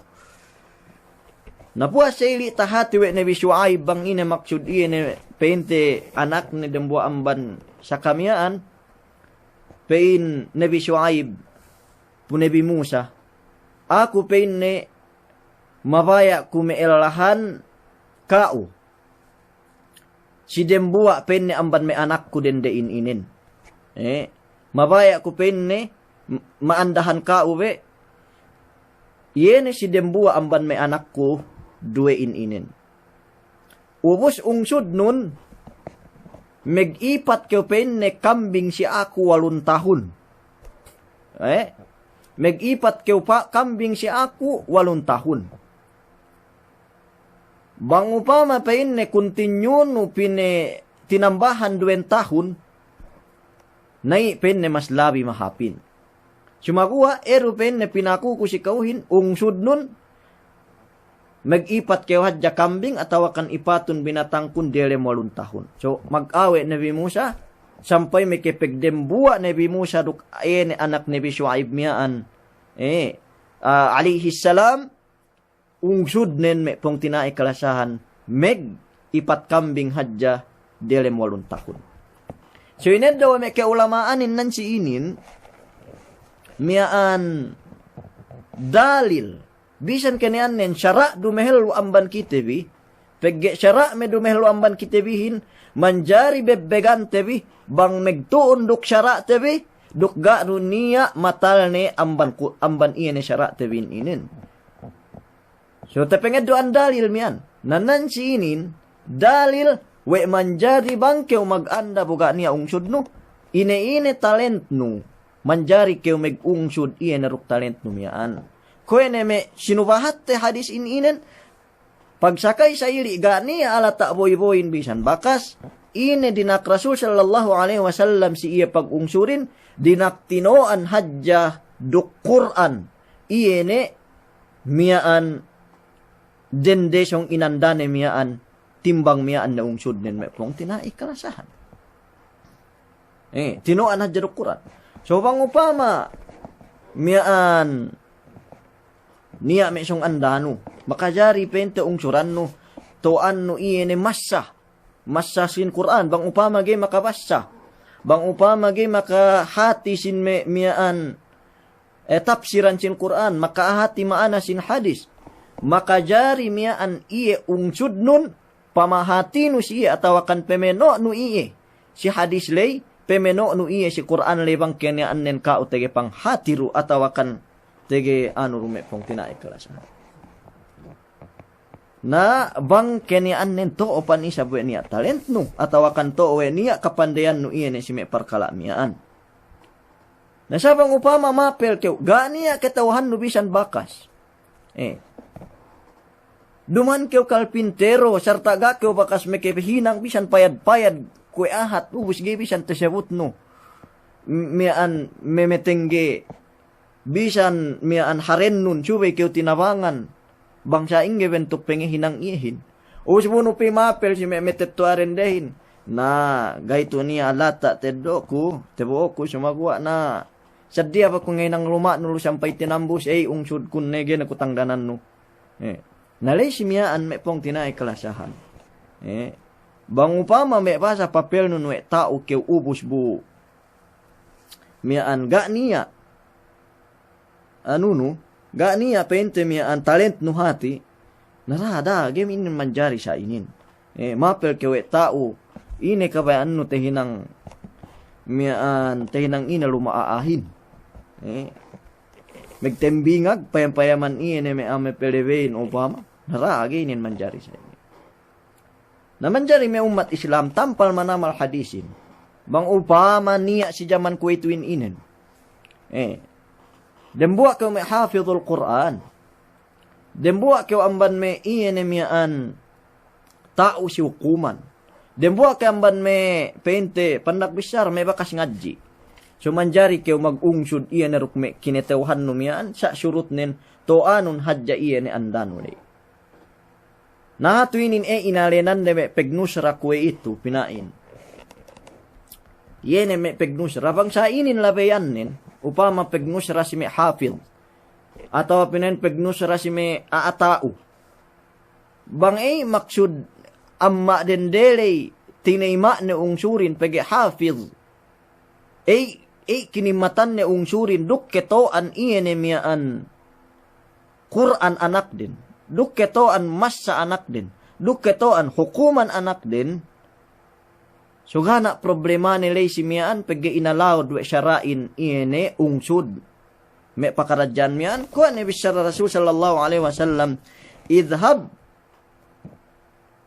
Na puwas sa'ili' tahati we' Nabi Shu'aib bang ine maksud iye ne pa'inte anakne dembuwa' amban saka miya'an, pa'in Nabi Shu'aib pu Nabi Musa, "Aku," pa'inne, "mabaya' ku me'ellahan ka'u si dembuwa'," pa'inne, "amban me' anakku dende in inen." Eh, "Mabaya' ku," pa'inne, "m-, ma'andahan ka'u be, iye ne si dembuwa' amban me' anakku duwe in inen. Ubus ungsudnun, magi'ipat kew," pa'inne, "kambing si aku walun tahun." Eh? "Magi'ipat kew pa-, kambing si aku walun tahun. Bang upama," pa'inne, "kuntinyunu pine-, tinambahan duwen tahun, na i'," pa'inne, "mas labi mahāpin. Sumaguwa' eru," pa'inne, "pinakuku si ka'uhin, ungsudnun, magi'ipat kew hadja kambing atawakan ipatun binatangkun delem walun tahun." So, mag'awe' Nabi Musa, sampay makapagdembuwa' Nabi Musa duk iye ne anak Nabi Shu'aib miya'an, eh, ah, alayhis salam, ungsudnen me' pungtina'i kalasahan, magi'ipat kambing hadja delem walun tahun. So, ineddo' we' me' ka'ulama'anin nan si inin, miya'an dalil, bisan keniyannen sara' dumehellu amban kite bi, pegge' sara' me' dumehellu amban kite bihin, manjari bebbegante bi, bang magtu'un duk sara'te bi, duk ga' du niya' matalne amban ku-, amban iye ne sara'te bi inin. So, tapangeddo'an dalil miya'an. Na nan si inin, dalil we' manjari bang kew maganda bu ga' niya' ungsudnu, ine-ine talentnu, manjari kew magungsud iye ne duk talentnu miya'an. Kuwe' ne me' sinubahatte hadis in inen, pagsakay sa'ili' ga' niya' alata' boy-boyin bisan bakas, ine dina'ak Rasul sallallahu alaihi wasallam si iye pagungsudin, dina'ak tino'an hadja duk Kur'an, iye ne miya'an dende sōng inandane miya'an, timbang miya'an ne ungsudnen me' pungtina'i kalasahan. Eh, tino'an hadja duk Kur'an. So bang upama miya'an niya' me' sōng andanu, makajari pa'inte ungsurannu, to'annu iye ne massa, massa sin Kur'an, bang upama ga'i makabassa, bang upama ga'i makahati sin me' miya'an, eh, tapsiran sin Kur'an, makahati ma'ana sin hadis, makajari miya'an iye ungsudnun, pamahatinu si iye atawakan pemeno'nu iye si hadis ley, pemeno'nu iye si Kur'an ley bang keniya'annen ka'u tege panghati du atawakan tege anu du me' pungtina'i kalasahan. Na bang keniya'annen to'o pan isab we' niya' talentnu atawakan to'o we' niya' kapandeyannu iye ne si me' parkala' miya'an. Na sa bang upama mapel kew, ga' niya' kata'uhannu bisan bakas. Eh. Duma'in kew kalpintero, sarta' ga' kew bakas makahinang bisan payad-payad kuwe' ahat, ubus ga'i bisan tasabutnu. M-, miya'an memetengge, bisan miya'an harennun, subey kew tinabangan. Bang sa'ingge bentuk pangahinang iyehin. Ubus bu nu pī mapel si me' matetto'a dendehin. Na, ga'i tu niya' lata' teddo'ku, tabo'oku, sumaguwa' na. Saddiya ba ku ngahinang luma'nu lu sampay tinambus, ey, ungsudkun ne, ga'i ne ku tangdanannu. Eh, na ley si miya'an me' pungtina'i kalasahan. Eh, bang upama me' basa papelnun we' ta'u kew ubus bu miya'an ga' niya' anunu, ga' niya' pa'inte miya'an talentnu hati', na da'a, da'a, ga'i inin manjari sa inin. Eh, mapel kew we' ta'u, ine kabaya'annu tahinang miya'an, tahinang ine luma' a'ahin. Eh, magtembingag, payam-payaman iye ne me' a'a mapelebeyin upama, na da'a, ga'i inin manjari sa inin. Na manjari me' ummat Islam tampal manamal hadisin. Bang upama niya' si jaman kuwe'ituhin inen. Eh. Dembuwa' kew me' hafidhul Qur'an. Dembuwa' kew amban me' iye ne miya'an ta'u si hukuman. Dembuwa' kew amban me' pa'inte pandak bissara me' bakas ngadji'. So manjari kew magungsud iye ne duk me' kinata'uhannu miya'an, sa' surutnen to'anun hadja iye ne andanu ley. Na hatu inin e inalenande me' pagnusra kuwe'itu pina'in. Iye ne me' pagnusra, bang sa inin labeyannen, upama pagnusra si me' hafidh, atawa pina'in pagnusra si me' a'a ta'u. Bang ey maksud amma' dendeley tinayma'ne ungsurin pegge' hafidh. Ey, ey kinimmatanne ungsurin duk keto'an iye ne miya'an Kur'an anakden, duk keto'an massa anakden, duk keto'an hukuman anakden. So ga' ne problemane ley si miya'an pegge' inalawud we' sara'in iye ne ungsud. Me' pakaradja'an miya'an, kuwe' ne bissara Rasul sallallahu alaihi wasallam, "Idhhab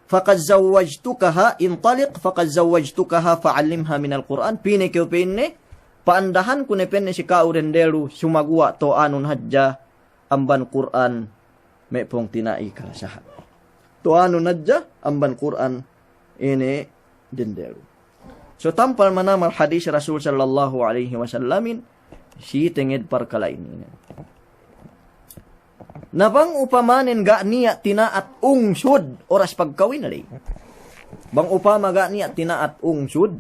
faqad zawwajtukaha, intaliq faqad zawwajtukaha fa'allimha minal Qur'an." Pī ne kew pa'inne, pa'andahanku ne pa'inne si ka'u dende lu, sumaguwa' to'anun hadja amban Kur'an me' pungtina'i kalasahan. To'anun hadja amban Kur'an ine dende lu. So tampal manamal hadis Rasul sallallahu alaihi wasallamin si tenged parkala' inin. Na bang upamanen ga' niya' tina'at ungsud oras pagkawin ley. Bang upama ga' niya' tina'at ungsud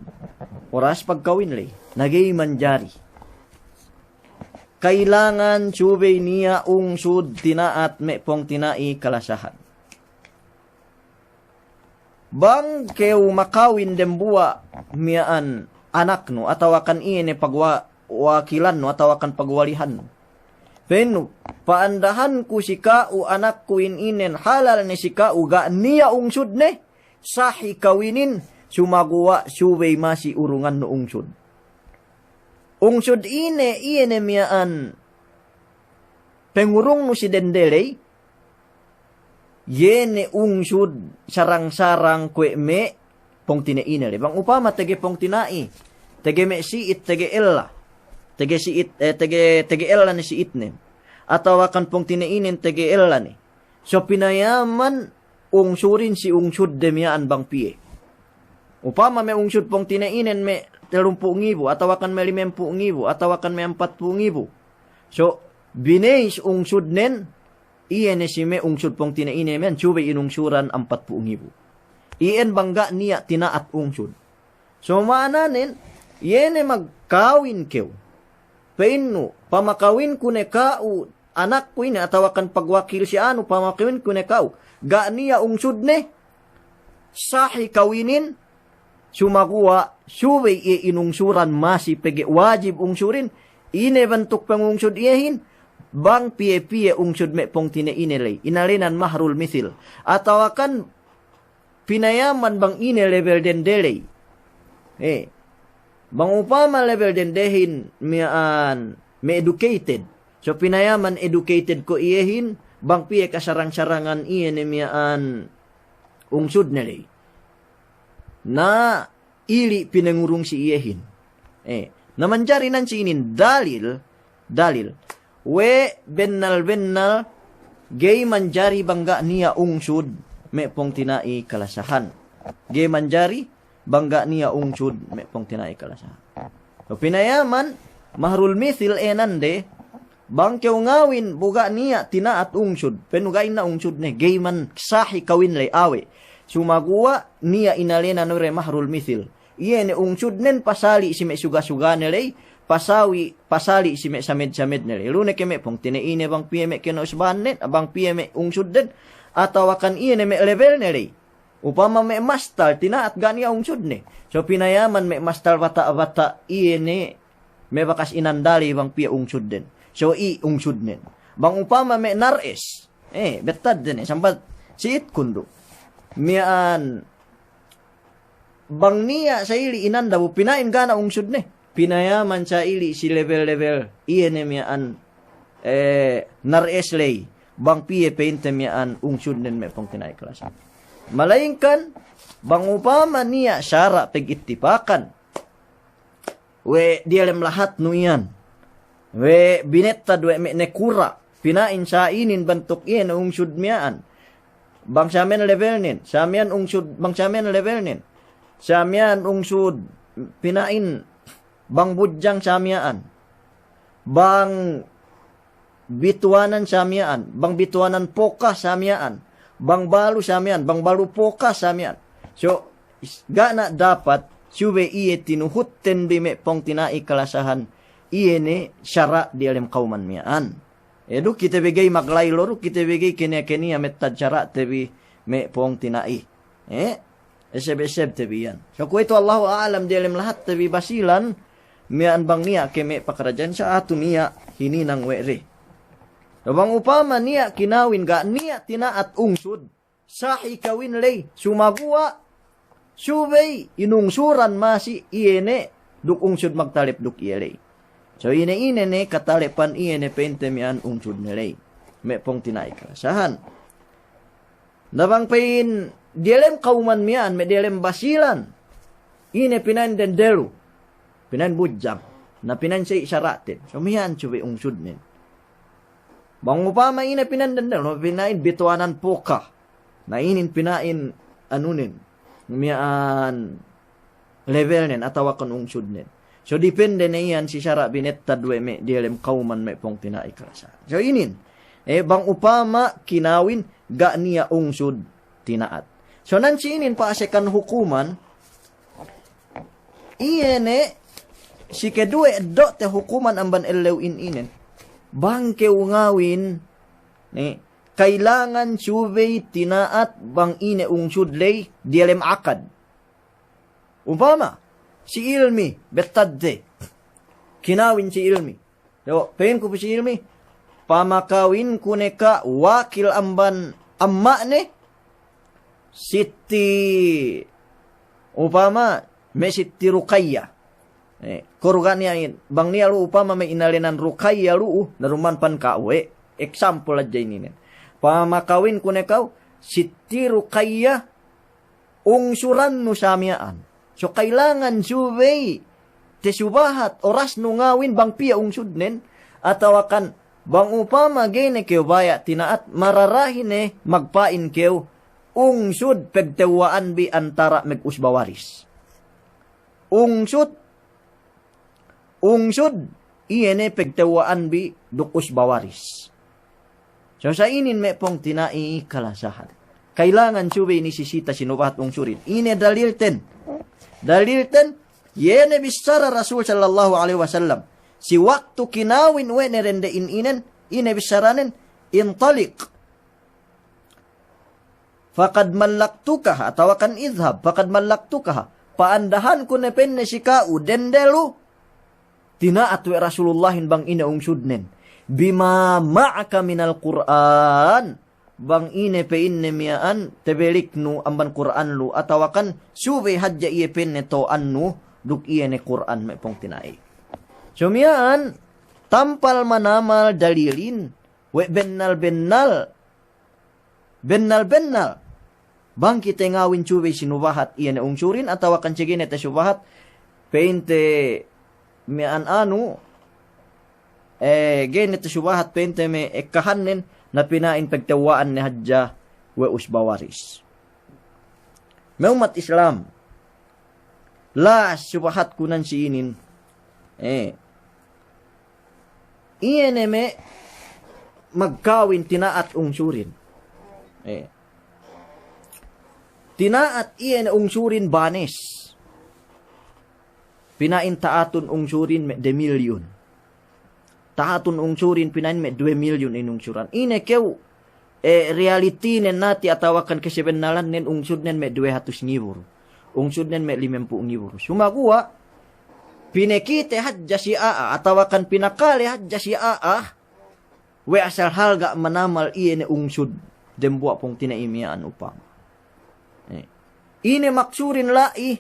oras pagkawin ley. Na ga'i manjari. Kailangan subey niya' ungsud tina'at me' pungtina'i kalasahan. Bang kew makawin dembuwa' miya'an anaknu, atawakan iye ne pagwa-, wakilannu, atawakan pagwalihannu. Pa'innu, pa'andahanku si ka'u anakku in inen halal ne si ka'u ga' niya' ungsudne, sahi kawinin, sumaguwa' subey masi urungannu ungsud. Ungsud ine, iye ne miya'an pengurungnu si dende ley, iye ne ungsud sarang-sarang kuwe' me' pungtina'ine ley. Bang upama tege pungtina'i, tege me' si'it, tege ella, tege si'it, eh, tege, tege ella ne si'itnen. Atawakan pungtina'inen tege ella ne. So pinayaman ungsurin si ungsudde miya'an bang piye. Upama me' ungsud pungtina'inen me' tellumpū' ngibu, atawakan me' limempū' ngibu, atawakan me' ampatpū' ngibu. So, binayis ungsudnen, iye ne si me' ungsud pungtina'ine miya'an, subey inungsuran ampatpū' ngibu. Iyan bang ga' niya' tina'at ungsud. So ma'ananen, Iye ne magkawin kew. Pa'innu, pamakawinku ne ka'u anakku ine, atawakan pagwakil si anu, pamakawinku ne ka'u. Ga' niya' ungsudne, sahi kawinin, sumaguwa' subey iye inungsuran masi pegge' wajib ungsurin, ine bantuk pangungsud iyehin, bang piye-piye ungsud me' pungtina'i ne ley, inalenan mahrul misil. Atawakan pinayaman bang ine lebel dende ley. Eh, bang upama lebel dendehin miya'an me' educated. So pinayaman educated ko' iyehin, bang piye kasarang-sarangan iye ne miya'an ungsudne ley. Na ili' pinangurung si iyehin. Eh, na manjari nan si inin dalil, dalil. We' bennal-bennal ga'i manjari bang ga' niya' ungsud me' pungtina'i kalasahan. Ga'i manjari bang ga' niya' ungsud me' pungtina'i kalasahan. So pinayaman mahrul misil enande, bang kew ngawin bu ga' niya' tina'at ungsud, penu ga' inna' ungsudne, ga'i man sahi kawin ley awe'. Sumaguwa' niya' inalenan we' de mahrul misil. Iye ne ungsudnen pasali' si me' suga-sugane ley, pasawi, pasali' si me' samed-samedne ley. Lu ne ke me' pungtina'i ne bang piye me' kene usbanen, bang piye me' ungsudden, atawakan iye ne me' lebelne ley. Upama me' mastal, tina'at ga' niya' ungsudne. So pinayaman me' mastal bata'-bata' iye ne me' bakas inandali bang piye ungsudden. So i ungsudnen. Bang upama me' nares. Eh, bettadde ne, sambat si'itkun du. Miya'an bang niya' sa'ili' inanda bu pina'in ga' niya' ungsudne. Pinayaman sa'ili' si lebel-lebel iye ne miya'an, eh, nares ley. Bang piye pa'inte miya'an ungsudnen me' pungtina'i kalasahan. Malayingkan, bang upama niya' sara' pagittipakan. We' diyalem lahatnu iyan. We' binettad we' me' nakura'. Pina'in sa'inin bantuk iyan ungsud miya'an. Bang samiyan lebelnen, samiyan ungsud, bang samiyan lebelnen. Samiyan ungsud pina'in bang budjang samiya'an. Bang bituwanan samiya'an, bang bituwanan poka samiya'an, bang balu samiya'an, bang balu poka samiya'an. So, is-, ga' niya' dapat, subey iye tinuhutten bi me' pungtina'i kalasahan, iye ne sara' diyalem kawman miya'an. Eh, duk kite bi ga'i maglaylo, duk kite bi ga'i keniya-keniya mettad sara'te bi me' pungtina'i. Eh, eseb-esebte bi iyan. So kuwe'itu Allahu a'lam diyalem lahatte bi Basilan, miya'an bang niya' ke me' pakaradja'an sa'atu niya' hininang we' de. So bang upama niya' kinawin ga' niya' tina'at ungsud, sahi kawin ley, sumaguwa' subey inungsuran masi iye ne duk ungsud magtalep duk iye ley. So ine-ine ne katalepan iye ne pa'inte miya'an ungsudne ley. Me' pungtina'i kalasahan. Na bang pa'in diyalem kawman miya'an me' diyalem Basilan. Ine pina'in dende lu. Pina'in budjang. Na pina'in sa'i sara'ten. So miya'an subey ungsudnen. Bang upama ine pina'in dende lu, pina'in bituwanan poka. Na inin pina'in anunen. Miya'an lebelnen atawakan ungsudnen. So dipende ne iyan si sara' binettad we' me' diyalem kawman me' pungtina'i kalasahan. So inin, eh, bang upama kinawin ga' niya' ungsud tina'at. So nan si inin pa'asekan hukuman, iye ne si keduwe eddo'te hukuman amban ellewin inen. Bang kew ngawin, ne, kailangan subey tina'at bang ine ungsud ley diyalem akad. Upama, si Ilmi, bettadte. Kinawin si Ilmi. Yo, pa'inku pu si Ilmi. Pamakawinku ne ka' wakil amban amma'ne, Sitti, upama, me' Sitti Rukayya. Eh, ko' du ga' niya' in, bang niya' lu'u upama me' inalenan Rukayya lu'u, na duma'in pan ka'u, eh. Example hadja ininen. Pamakawinku ne ka'u, Sitti Rukayya, ungsurannu samiya'an. So kailangan subey tesubahat orasnu ngawin bang piye ungsudnen, atawakan bang upama ga'i ne kew baya' tina'at, mararahi ne magpa'in kew ungsud pegtewwa'an bi antara' megusba waris. Ungsud Ungsud, iye ne pegtewwa'an bi duk usba waris. So sa inin me' pungtina'i kalasahan. Kailangan subey nisisita sinubahat ungsudin. Ine dalilten? Dalilten, Iye ne bissara Rasul sallallahu alaihi wasallam. Si waktu kinawin we' ne dendehin inen, ine bissaranen, "Intaliq. Faqad mallaktukaha," atawakan, "Idhhab, faqad mallaktukaha." Pa'andahanku ne pa'inne si ka'u, dende lu, tina'at we' Rasulullahin bang ine ungsudnen. "Bima ma'aka minal Qur'an." Bang ine pa'inne miya'an tabeliknu amban Kur'an lu, atawakan subey hadja iye pa'inne to'annu duk iye ne Kur'an me' pungtina'i. So miya'an tampal manamal dalilin we' bennal-bennal, bennal-bennal. Bang kite ngawin subey sinubahat iye ne ungsurin atawakan si ga'i ne tasubahat, pa'inte miya'an anu, eh, ga'i ne tasubahat pa'inte me' ekkahannen, na pina'in pagtewwa'an ne hadja we' usba waris. Me' ummat Islam, las subahatku nan si inin. Eh. Iye ne me' magkawin tina'at ungsurin. Eh. Tina'at iye ne ungsurin banes. Pina'in ta'atun ungsurin me' demilyun. Ta'atun ungsurin pina'in me' duwe milyun in ungsuran. Ine kew, eh, reality nen nati atawakan kasebennalannen ungsudnen me' duwe hatus ngibu du. Ungsudnen me' limempū' ngibu du. Sumaguwa', pinakite hadja si a'a, atawakan pinakale hadja si a'a, we' asal halga' manamal iye ne ungsud dembuwa' pungtina'i miya'an upama. Eh. Ine maksudin la'i,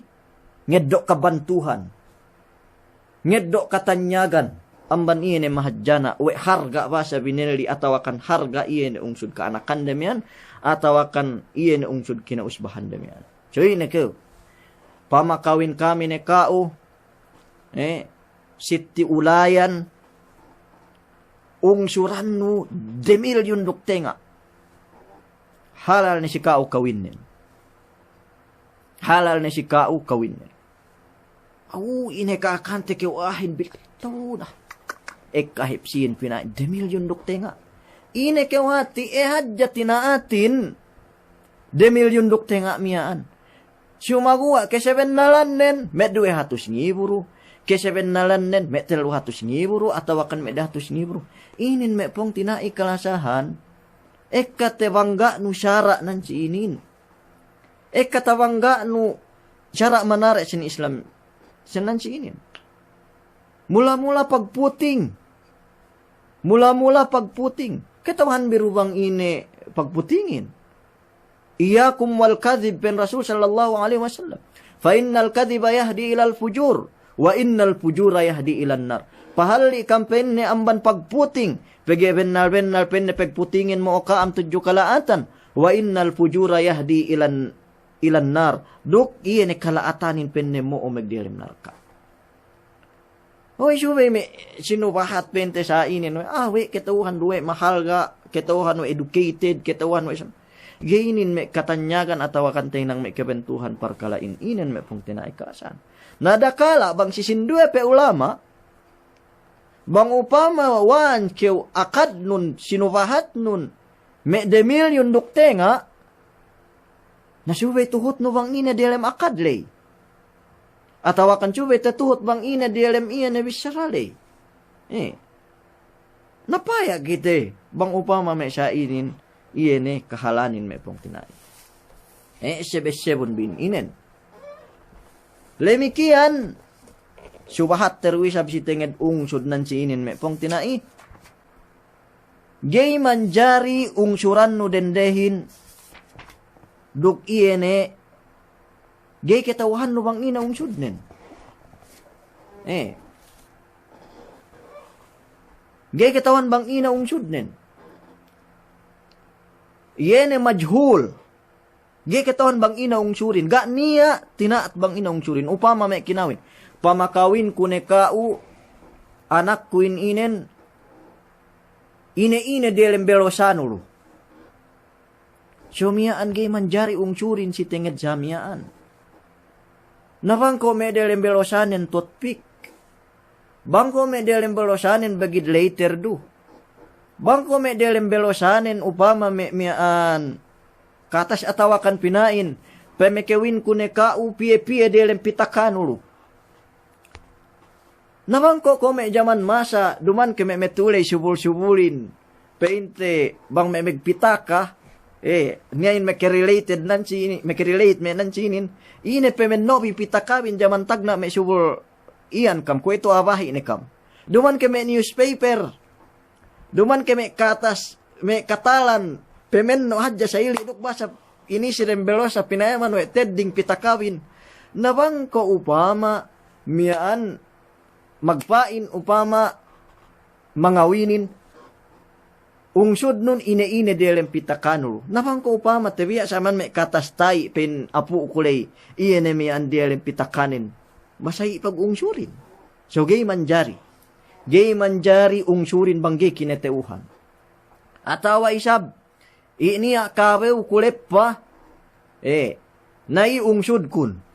ngeddo' kabantuhan. Ngeddo' katanyagan. Amban iye ne mahadjana', we' halga' basa binelli atawakan halga' iye ne ungsud ka'anakande miya'an, atawakan iye ne ungsud kina'usbahande miya'an. So ine kew, pamakawin kami ne ka'u, eh, Sitti Ulayan, ungsurannu demilyun duk tenga'. Halal ne si ka'u kawinnen. Halal ne si ka'u kawinnen. Awu, ine ka'akante kew a'ahin bil-, tawna. Ekka hep siyen pina'in demilyun duk tenga'. Ine kew hati, eh, hadja tina'atin demilyun duk tenga' miya'an. Sumaguwa' kasebennalannen me' duwe hatus ngibu du, kasebennalannen me' tellu hatus ngibu du, atawakan me' dahatus ngibu du. Inin me' pungtina'i kalasahan, ekka tabangga'nu sara' nan si inin. Ekka tabangga'nu sara' manare' sin Islam, sin nan si inin. Mula-mula pagputing. Mula-mula pagputing. Kata'uhanbi du bang ine pagputingin. Iyyakum wal kadhib, pa'in Rasul sallallahu alaihi wasallam. Fa innal kadhiba yahdi ilal fujur, wa innal fujura yahdi ilan nar. Pahalli' kam pa'inne amban pagputing, pegge' bennal-bennal pa'inne pagputingin mo'o ka'am tudju kala'atan, wa innal fujura yahdi ilan, ilan nar. Duk iye ne kala'atanin pa'inne mo'o magdiyalem narka'. Oy, subey me' sinubahat pa'inte sa inin, we', ah, we' kata'uhan du we' mahalga', kata'uhan we' educated, kata'uhan we' sam-, ga'i inin me' katanyagan atawakan tahinang me' kabantuhan parkala'in, inin me' pungtina'i kalasahan. Na dakala' bang si sinduwe pe ulama', bang upama wa'an kew akadnun, sinubahatnun me' demilyun duk tenga', na subey tuhutnu bang ine diyalem akad ley. Atawakan subey tatuhut bang ine diyalem iye ne bissara ley. Eh. Na paya' kite bang upama me' sa inin, iye ne kahalanin me' pungtina'i. Eh, sebe-sebun bin inen. Lemikiyan, subahat teru isab si tenged ungsud nan si inin me' pungtina'i. Ga'i manjari ungsurannu dendehin, duk iye ne, ga'i kata'uhannu bang ine ungsudnen. Eh. Ga'i kata'uhan bang ine ungsudnen. Iye ne majhul. Ga'i kata'uhan bang ine ungsurin, ga' niya' tina'at bang ine ungsurin, upama me' kinawin. Pamakawinku ne ka'u anakku in inen, ine-ine diyalem belosanu lu. So miya'an ga'i manjari ungsurin si tenged sa miya'an. Na bang ko' me' diyalem belosanen toothpick. Bang ko' me' diyalem belosanen bagid lighter du. Bang ko' me' diyalem belosanen upama me' miya'an katas atawakan pina'in, pamakawinku ne ka'u piye-piye diyalem pitakanu lu. Na bang ko' ko' me' jaman masa, duman ke me' metuley subul-subulin. Pe'inte bang me' megpitaka, eh, niya' in meke-related nan sinin, meke-relate me' nan sinin. Ine pe menno'bi pitakabin jaman tagna' me' subul iyan kam, kuwe'itu abahi' ne kam. Duman ke me' newspaper. Duman ke me' katas, me' katalan, pemenno' hadja sa'ili' duk basa inisi dem belosa pinayaman we' tedding pitakabin. Na bang ko' upama miya'an magpa'in, upama mangawinin, ungsudnun ine-ine diyalem pitakanu. Na bang ko' upama tebiya' saman me' katas ta'i pa'in apu'ku ley, iye ne miya'an diyalem pitakanen. Basa i' pagungsurin. So ga'i manjari. Ga'i manjari ungsurin bang ga'i kinata'uhan. Atawa isab, i' niya' kabewku leppa, eh, na i' ungsudkun.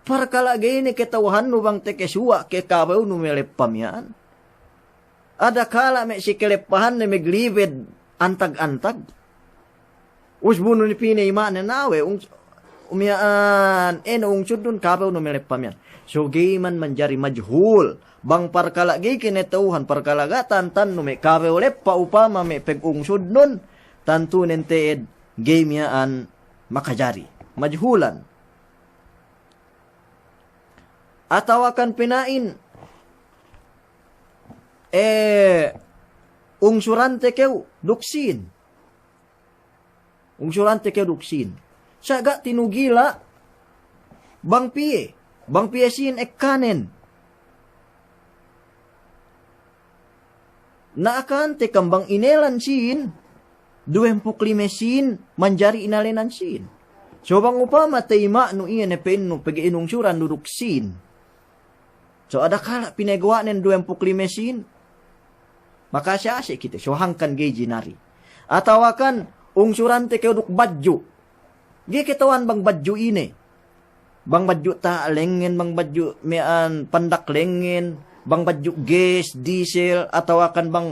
Parkala' ga'i ne kata'uhannu bang takesuwa' ke kabewnu me' leppa miya'an. Adakala' me' si kaleppahanne meglibed antag-antag. Usbunun pī ne ima'nen awe', ung-, miya'an, enu ungsudnun kabewnu me' leppa miya'an. So ga'i man manjari majhul. Bang parkala' ga'i kinata'uhan, parkala' ga' tantannu me' kabew leppa upama me' pegungsudnun, tantunen te'ed ga'i miya'an makajari. Majhulan. Atawakan pina'in, eh, ungsurante kew duk sīn. Ungsurante kew duk sīn. Sa' ga' tinugila' bang piye, bang piye sīn ekkanen. Na akante kam bang inelan sīn, duwempū' lime sīn, manjari inalenan sīn. So bang upama tayima'nu iye ne pa'innu pegge' inungsurannu duk sīn. So adakala' pinegowa'nen duwempū' lime sīn. Maka'ase'-ase' kite, so hangkan ga'i jinari. Atawakan ungsurante kew duk badju'. Ga'i kata'uhan bang badju' ine. Bang badju' taha' lengngen, bang badju' miya'an pandak lengngen, bang badju' gas, diesel, atawakan bang,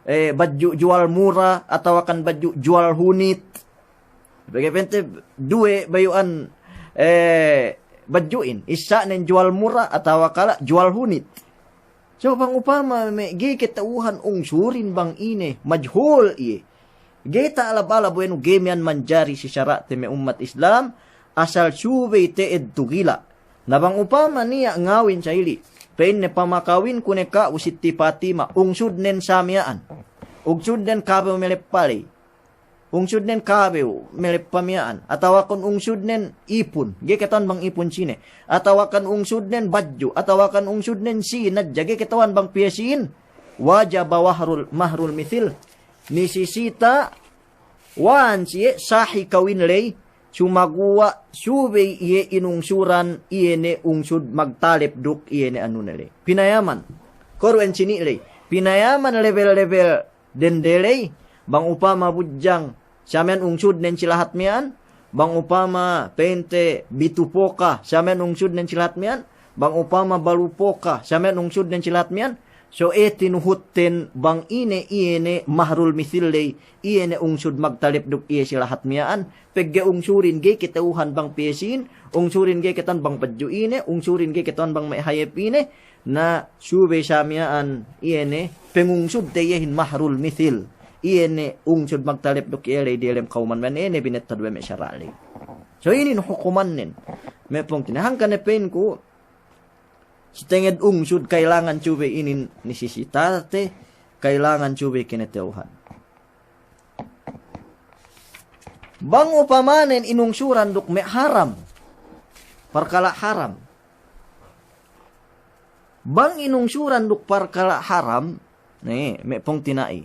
eh, badju' juwal mura, atawakan badju' juwal hunit. Pegge' pa'inte duwe bayu'an, eh, badju'in, issa'nen juwal mura, atawakala' juwal hunit. So bang upama me' ga'i kata'uhan ungsurin bang ine, majhul iye. Ga'i ta'alab-alab we' nu ga'i miya'an manjari si sara'te me' ummat Islam, asal subey te'ed tugila'. Na bang upama niya' ngawin sa'ili', pa'inne pamakawinku ne ka'u Sitti Patima, ungsudnen sa miya'an. Ungsudnen kabew me' leppa ley. Ungsudnen kabew me' leppa miya'an, atawakan ungsudnen ipun, ga'i kata'uhan bang ipun sine, atawakan ungsudnen badju', atawakan ungsudnen sīn hadja, ga'i kata'uhan bang piye sīn, wajaba wahrul, mahrul mithil. Nisisita' wa'an siye sahi kawin ley, sumaguwa' subey iye inungsuran iye ne ungsud magtalep duk iye ne anune ley. Pinayaman. Koru en sini' ley. Pinayaman lebel-lebel dende ley, bang upama budjang, sa miya'an ungsudnen si lahat miya'an, bang upama pa'inte bitu poka, sa miya'an ungsudnen si lahat miya'an, bang upama balu poka, sa miya'an ungsudnen si lahat miya'an, so e tinuhutten bang ine iye ne mahrul mithil ley, iye ne ungsud magtalep duk iye si lahat miya'an, pegge' ungsurin ga'i kata'uhan bang piye sīn, ungsurin ga'i kata'uhan bang badju' ine, ungsurin ga'i kata'uhan bang me' hayep ine, Na subey sa miya'an, iye ne, pengungsudte iyehin mahrul mithil. Iye ne ungsud magtalep duk iye ley diyalem kawman miya'an, iye ne binettad we' me' sara' ley. So inin hukumannen. Me' pungtina'i, hangkan ne pa'inku, si tenged ungsud kailangan subey inin nisisitate, kailangan subey kinata'uhan. Bang upamanen inungsuran duk me' haram, parkala' haram. Bang inungsuran duk parkala' haram, ne, me' pungtina'i.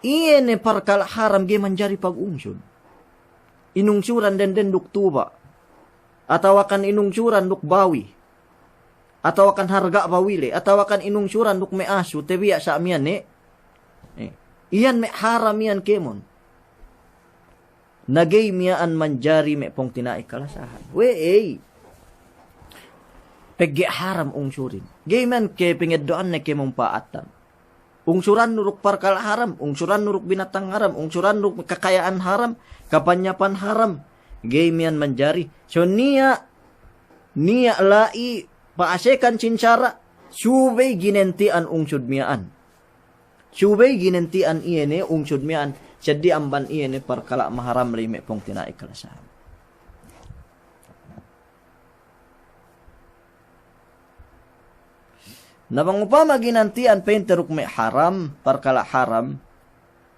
Iye ne parkala' haram ga'i manjari pagungsud. Inungsuran denden duk tuba'. Atawakan inungsuran duk bawi. Atawakan harga' bawi le. Atawakan inungsuran duk me' asu, tebiya' sa' miya'an ne. Eh, iyan me' haram iyan kēmon. Na ga'i miya'an manjari me' pungtina'i kalasahan. We'ey. Pegge' haram ungsurin. Ga'i miya'an ke pengeddo'anne kemumpa'atan. Ungsurannu duk parkala' haram, ungsurannu duk binatang haram, ungsurannu duk kakaya'an haram, kapanyapan haram. Ga'i miya'an manjari. So niya' Niya' la'i pa'asekan sin sara', subey ginenti'an ungsud miya'an. Subey ginenti'an iye ne ungsud miya'an, seddi amban iye ne parkala' maharam ley me' pungtina'i kalasahan. Na bang upama ginanti'an pa'inte duk me' haram, parkala' haram,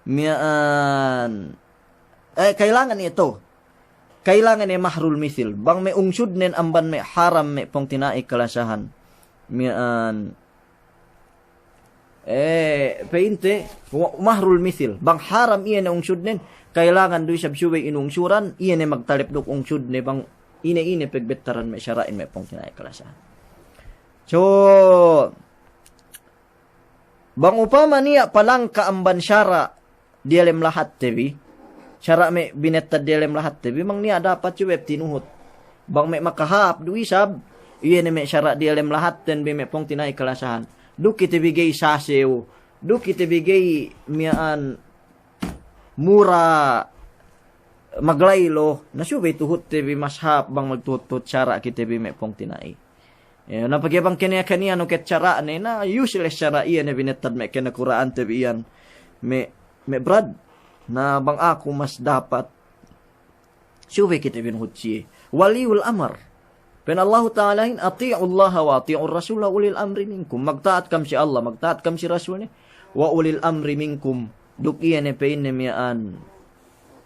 miya'an, eh, kailangan iye to. Kailangan iye mahrul misil. Bang me' ungsudnen amban me' haram me' pungtina'i kalasahan. Miya'an, eh, pa'inte, wa-, mahrul misil. Bang haram iye ne ungsudnen, kailangan du isab subey inungsuran, iye ne magtalep duk ungsudne bang ine-ine pegbettaran me' sara'in me' pungtina'i kalasahan. So, bang upama niya' palangka' amban sara' diyalem lahatte bi, sara' me' binettad diyalem lahatte bi, bang niya' dapat subey tinuhut. Bang me' makahāp du isab, iye ne me' sara' diyalem lahatten bi me' pungtina'i kalasahan. Duk kite bi ga'i sasew, duk kite bi ga'i miya'an mura maglaylo, na subey tuhutte bi mas hāp bang magtuhut-tuhut sara' kite bi me' pungtina'i. Eh, na pegge' bang kaniya-kaniya nuket sara'ne, na useless sara' iye ne binettad me' kinakura'ante bi iyan me', me' brad. Na bang aku mas dapat, subey kite bi nuhut siye. Waliyul amar. Pa'in Allahu Ta'alahin, "Ati'ullaha wa ati'ur rasula wa ulil amri minkum." Magta'at kam si Allah, magta'at kam si Rasulne. "Wa ulil amri minkum." Duk iye ne pa'inne miya'an.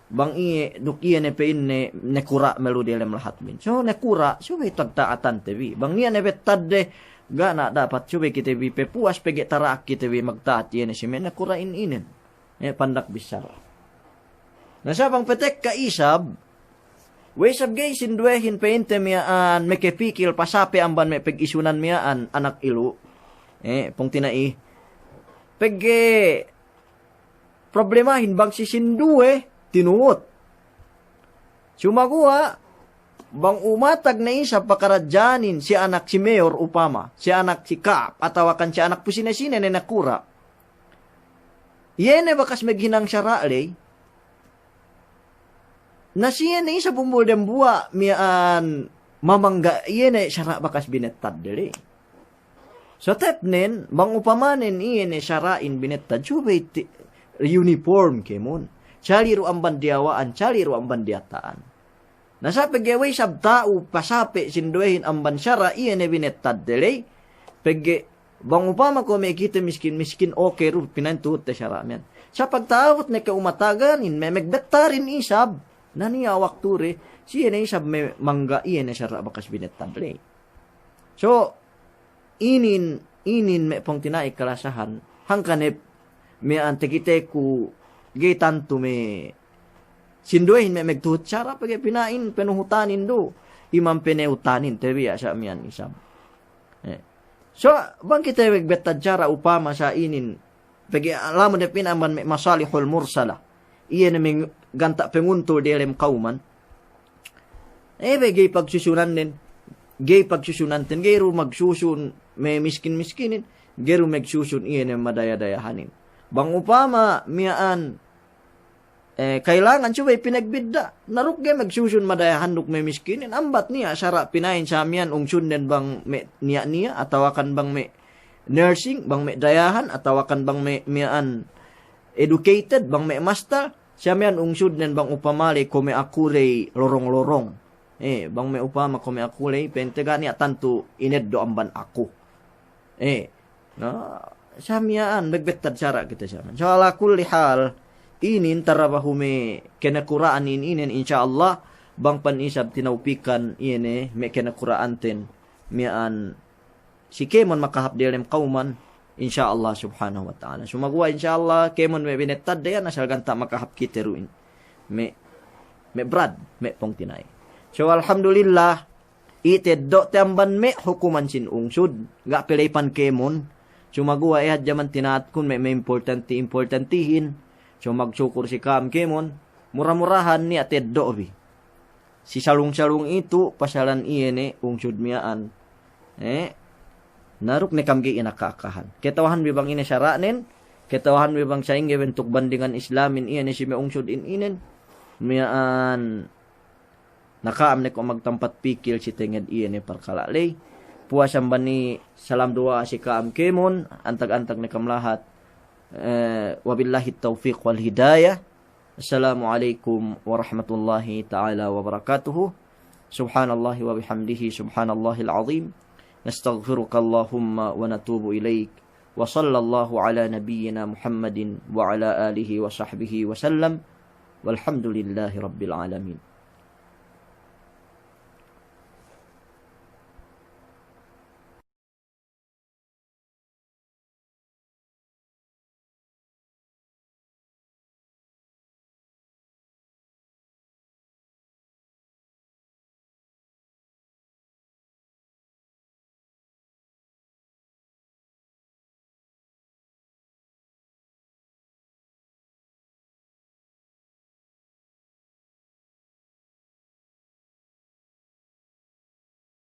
Bang iye, duk iye ne pa'inne nakura' me' lu diyalem lahatbin. So nakura', subey tagta'atante bi. Bang niya' ne bettadde, ga' na dapat subey kite bi pepuwas pegge' tara'ak kite bi magta'at iye ne si me' nakura'in inin. Eh, pandak bissara. Na sa' bang petekka isab, we' isab ga'i sinduwehin pa'inte miya'an makapikil pasape amban me' pegisunan miya'an anak ilu'. Eh, pungtina'i. Pegge' problemahin bang si sinduwe tinuhut. Sumaguwa', bang umatag ne isab pakaradja'anin si anak si mayor upama, si anak si ka'ap, atawakan si anak pu sine-sine ne nakura'. Iye ne bakas maghinang sara' ley. Na siye ne isab umbul dembuwa' miya'an mamangga' iye ne sara' bakas binettadde ley. So tepnen, bang upamanen iye ne sara'in binettad, subey ti-, uniform kēmon. Sali' du amban diyawa'an, sali' du amban diyata'an. Na sa' pegge' we' isab ta'u pasape' sinduwehin amban sara' iye ne binettadde ley, pegge' bang upama kuwe' me' kite miskin-miskin, oke du pina'in tuhutte sara' miya'an. Sa' pagta'abut ne ke umataganin me' magbettarin isab, na niya' waktune, siye ne isab mamangga' iye ne sara' bakas binettad ley. So, inin, inin me' pungtina'i kalasahan, hangkan hep me' ante kiteku ga'i tantu me' sinduwehin me' magtuhut sara' pegge' pina'in panuhutanin du, iman panuhutanin, tabiya' sa' miya'an isab. Eh. So, bang kite magbettad sara' upama sa' inin, pegge' lamud ne pina'in amban me' masalihul mursala. Iye ne me' ganta' panguntul diyalem kawman. Eh, be ga'i pagsusunannen, ga'i pagsusunanten, ga'i du magsusun me' miskin-miskinin, ga'i du magsusun iye ne madaya-dayahanin. Bang upama miya'an, eh, kailangan subey pinagbidda', na duk ga'i magsusun madayahan duk me' miskinin, ambat niya' sara' pina'in sa' miya'an ungsudnen bang me' niya'-niya', atawakan bang me' nursing, bang me' dayahan, atawakan bang me' miya'an educated, bang me' master, sa' miya'an ungsudnen bang upama ley kuwe' me' aku ley lorong-lorong. Eh, bang me' upama kuwe' me' aku ley, pa'inte ga' niya' tantu ineddo' amban aku. Eh, na, sa' miya'an, magbettad sara' kite sa' miya'an. So, ala kulli hal, inin tarabahu me' kinakura'an inin, inin, insya Allah, bang pan isab tinawpikan iye ne me' kinakura'anten miya'an si kēmon makahāp diyalem kawman, insya Allah subhanahu wa ta'ala. Sumaguwa' insya Allah kēmon me' binettadde iyan asal ganta' makahāp kite du in. Me', me' brad, me' pungtina'i. So, alhamdulillah, iye teddo'te amban me' hukuman sin ungsud, ga' pe ley pan kēmon. Sumaguwa' iye hadja man tina'atkun me', me' importanti-importantihin. So, magsukur si ka'am kēmon, mura-murahan niya' teddo' bi. Si salung-salung itu pasalan iye ne ungsud miya'an. Eh, na duk ne kam ga'i inaka-akahan. Kata'uhan bi bang ine sara'nen, kata'uhan bi bang sa'ingge bentuk bandingan Islamin iye ne si me' ungsud in inen. Miya'an Na ka'am ne ko' magtampat pikil si tenged iye ne parkala' ley. Puwas amban i salam duwa'a si ka'am kēmon, antag-antag ne kam lahat. Eh, wabillahi tawfiq wal hidayah. Assalamu alaikum warahmatullahi ta'ala wabarakatuh. Subhanallahi wa bihamdihi, subhanallahil azim. Nastaghfiruka Allahumma wa natubu ilaik. Wa sallallahu ala nabiyyina Muhammadin wa ala alihi wa sahbihi wa sallam. Walhamdulillahi rabbil alamin.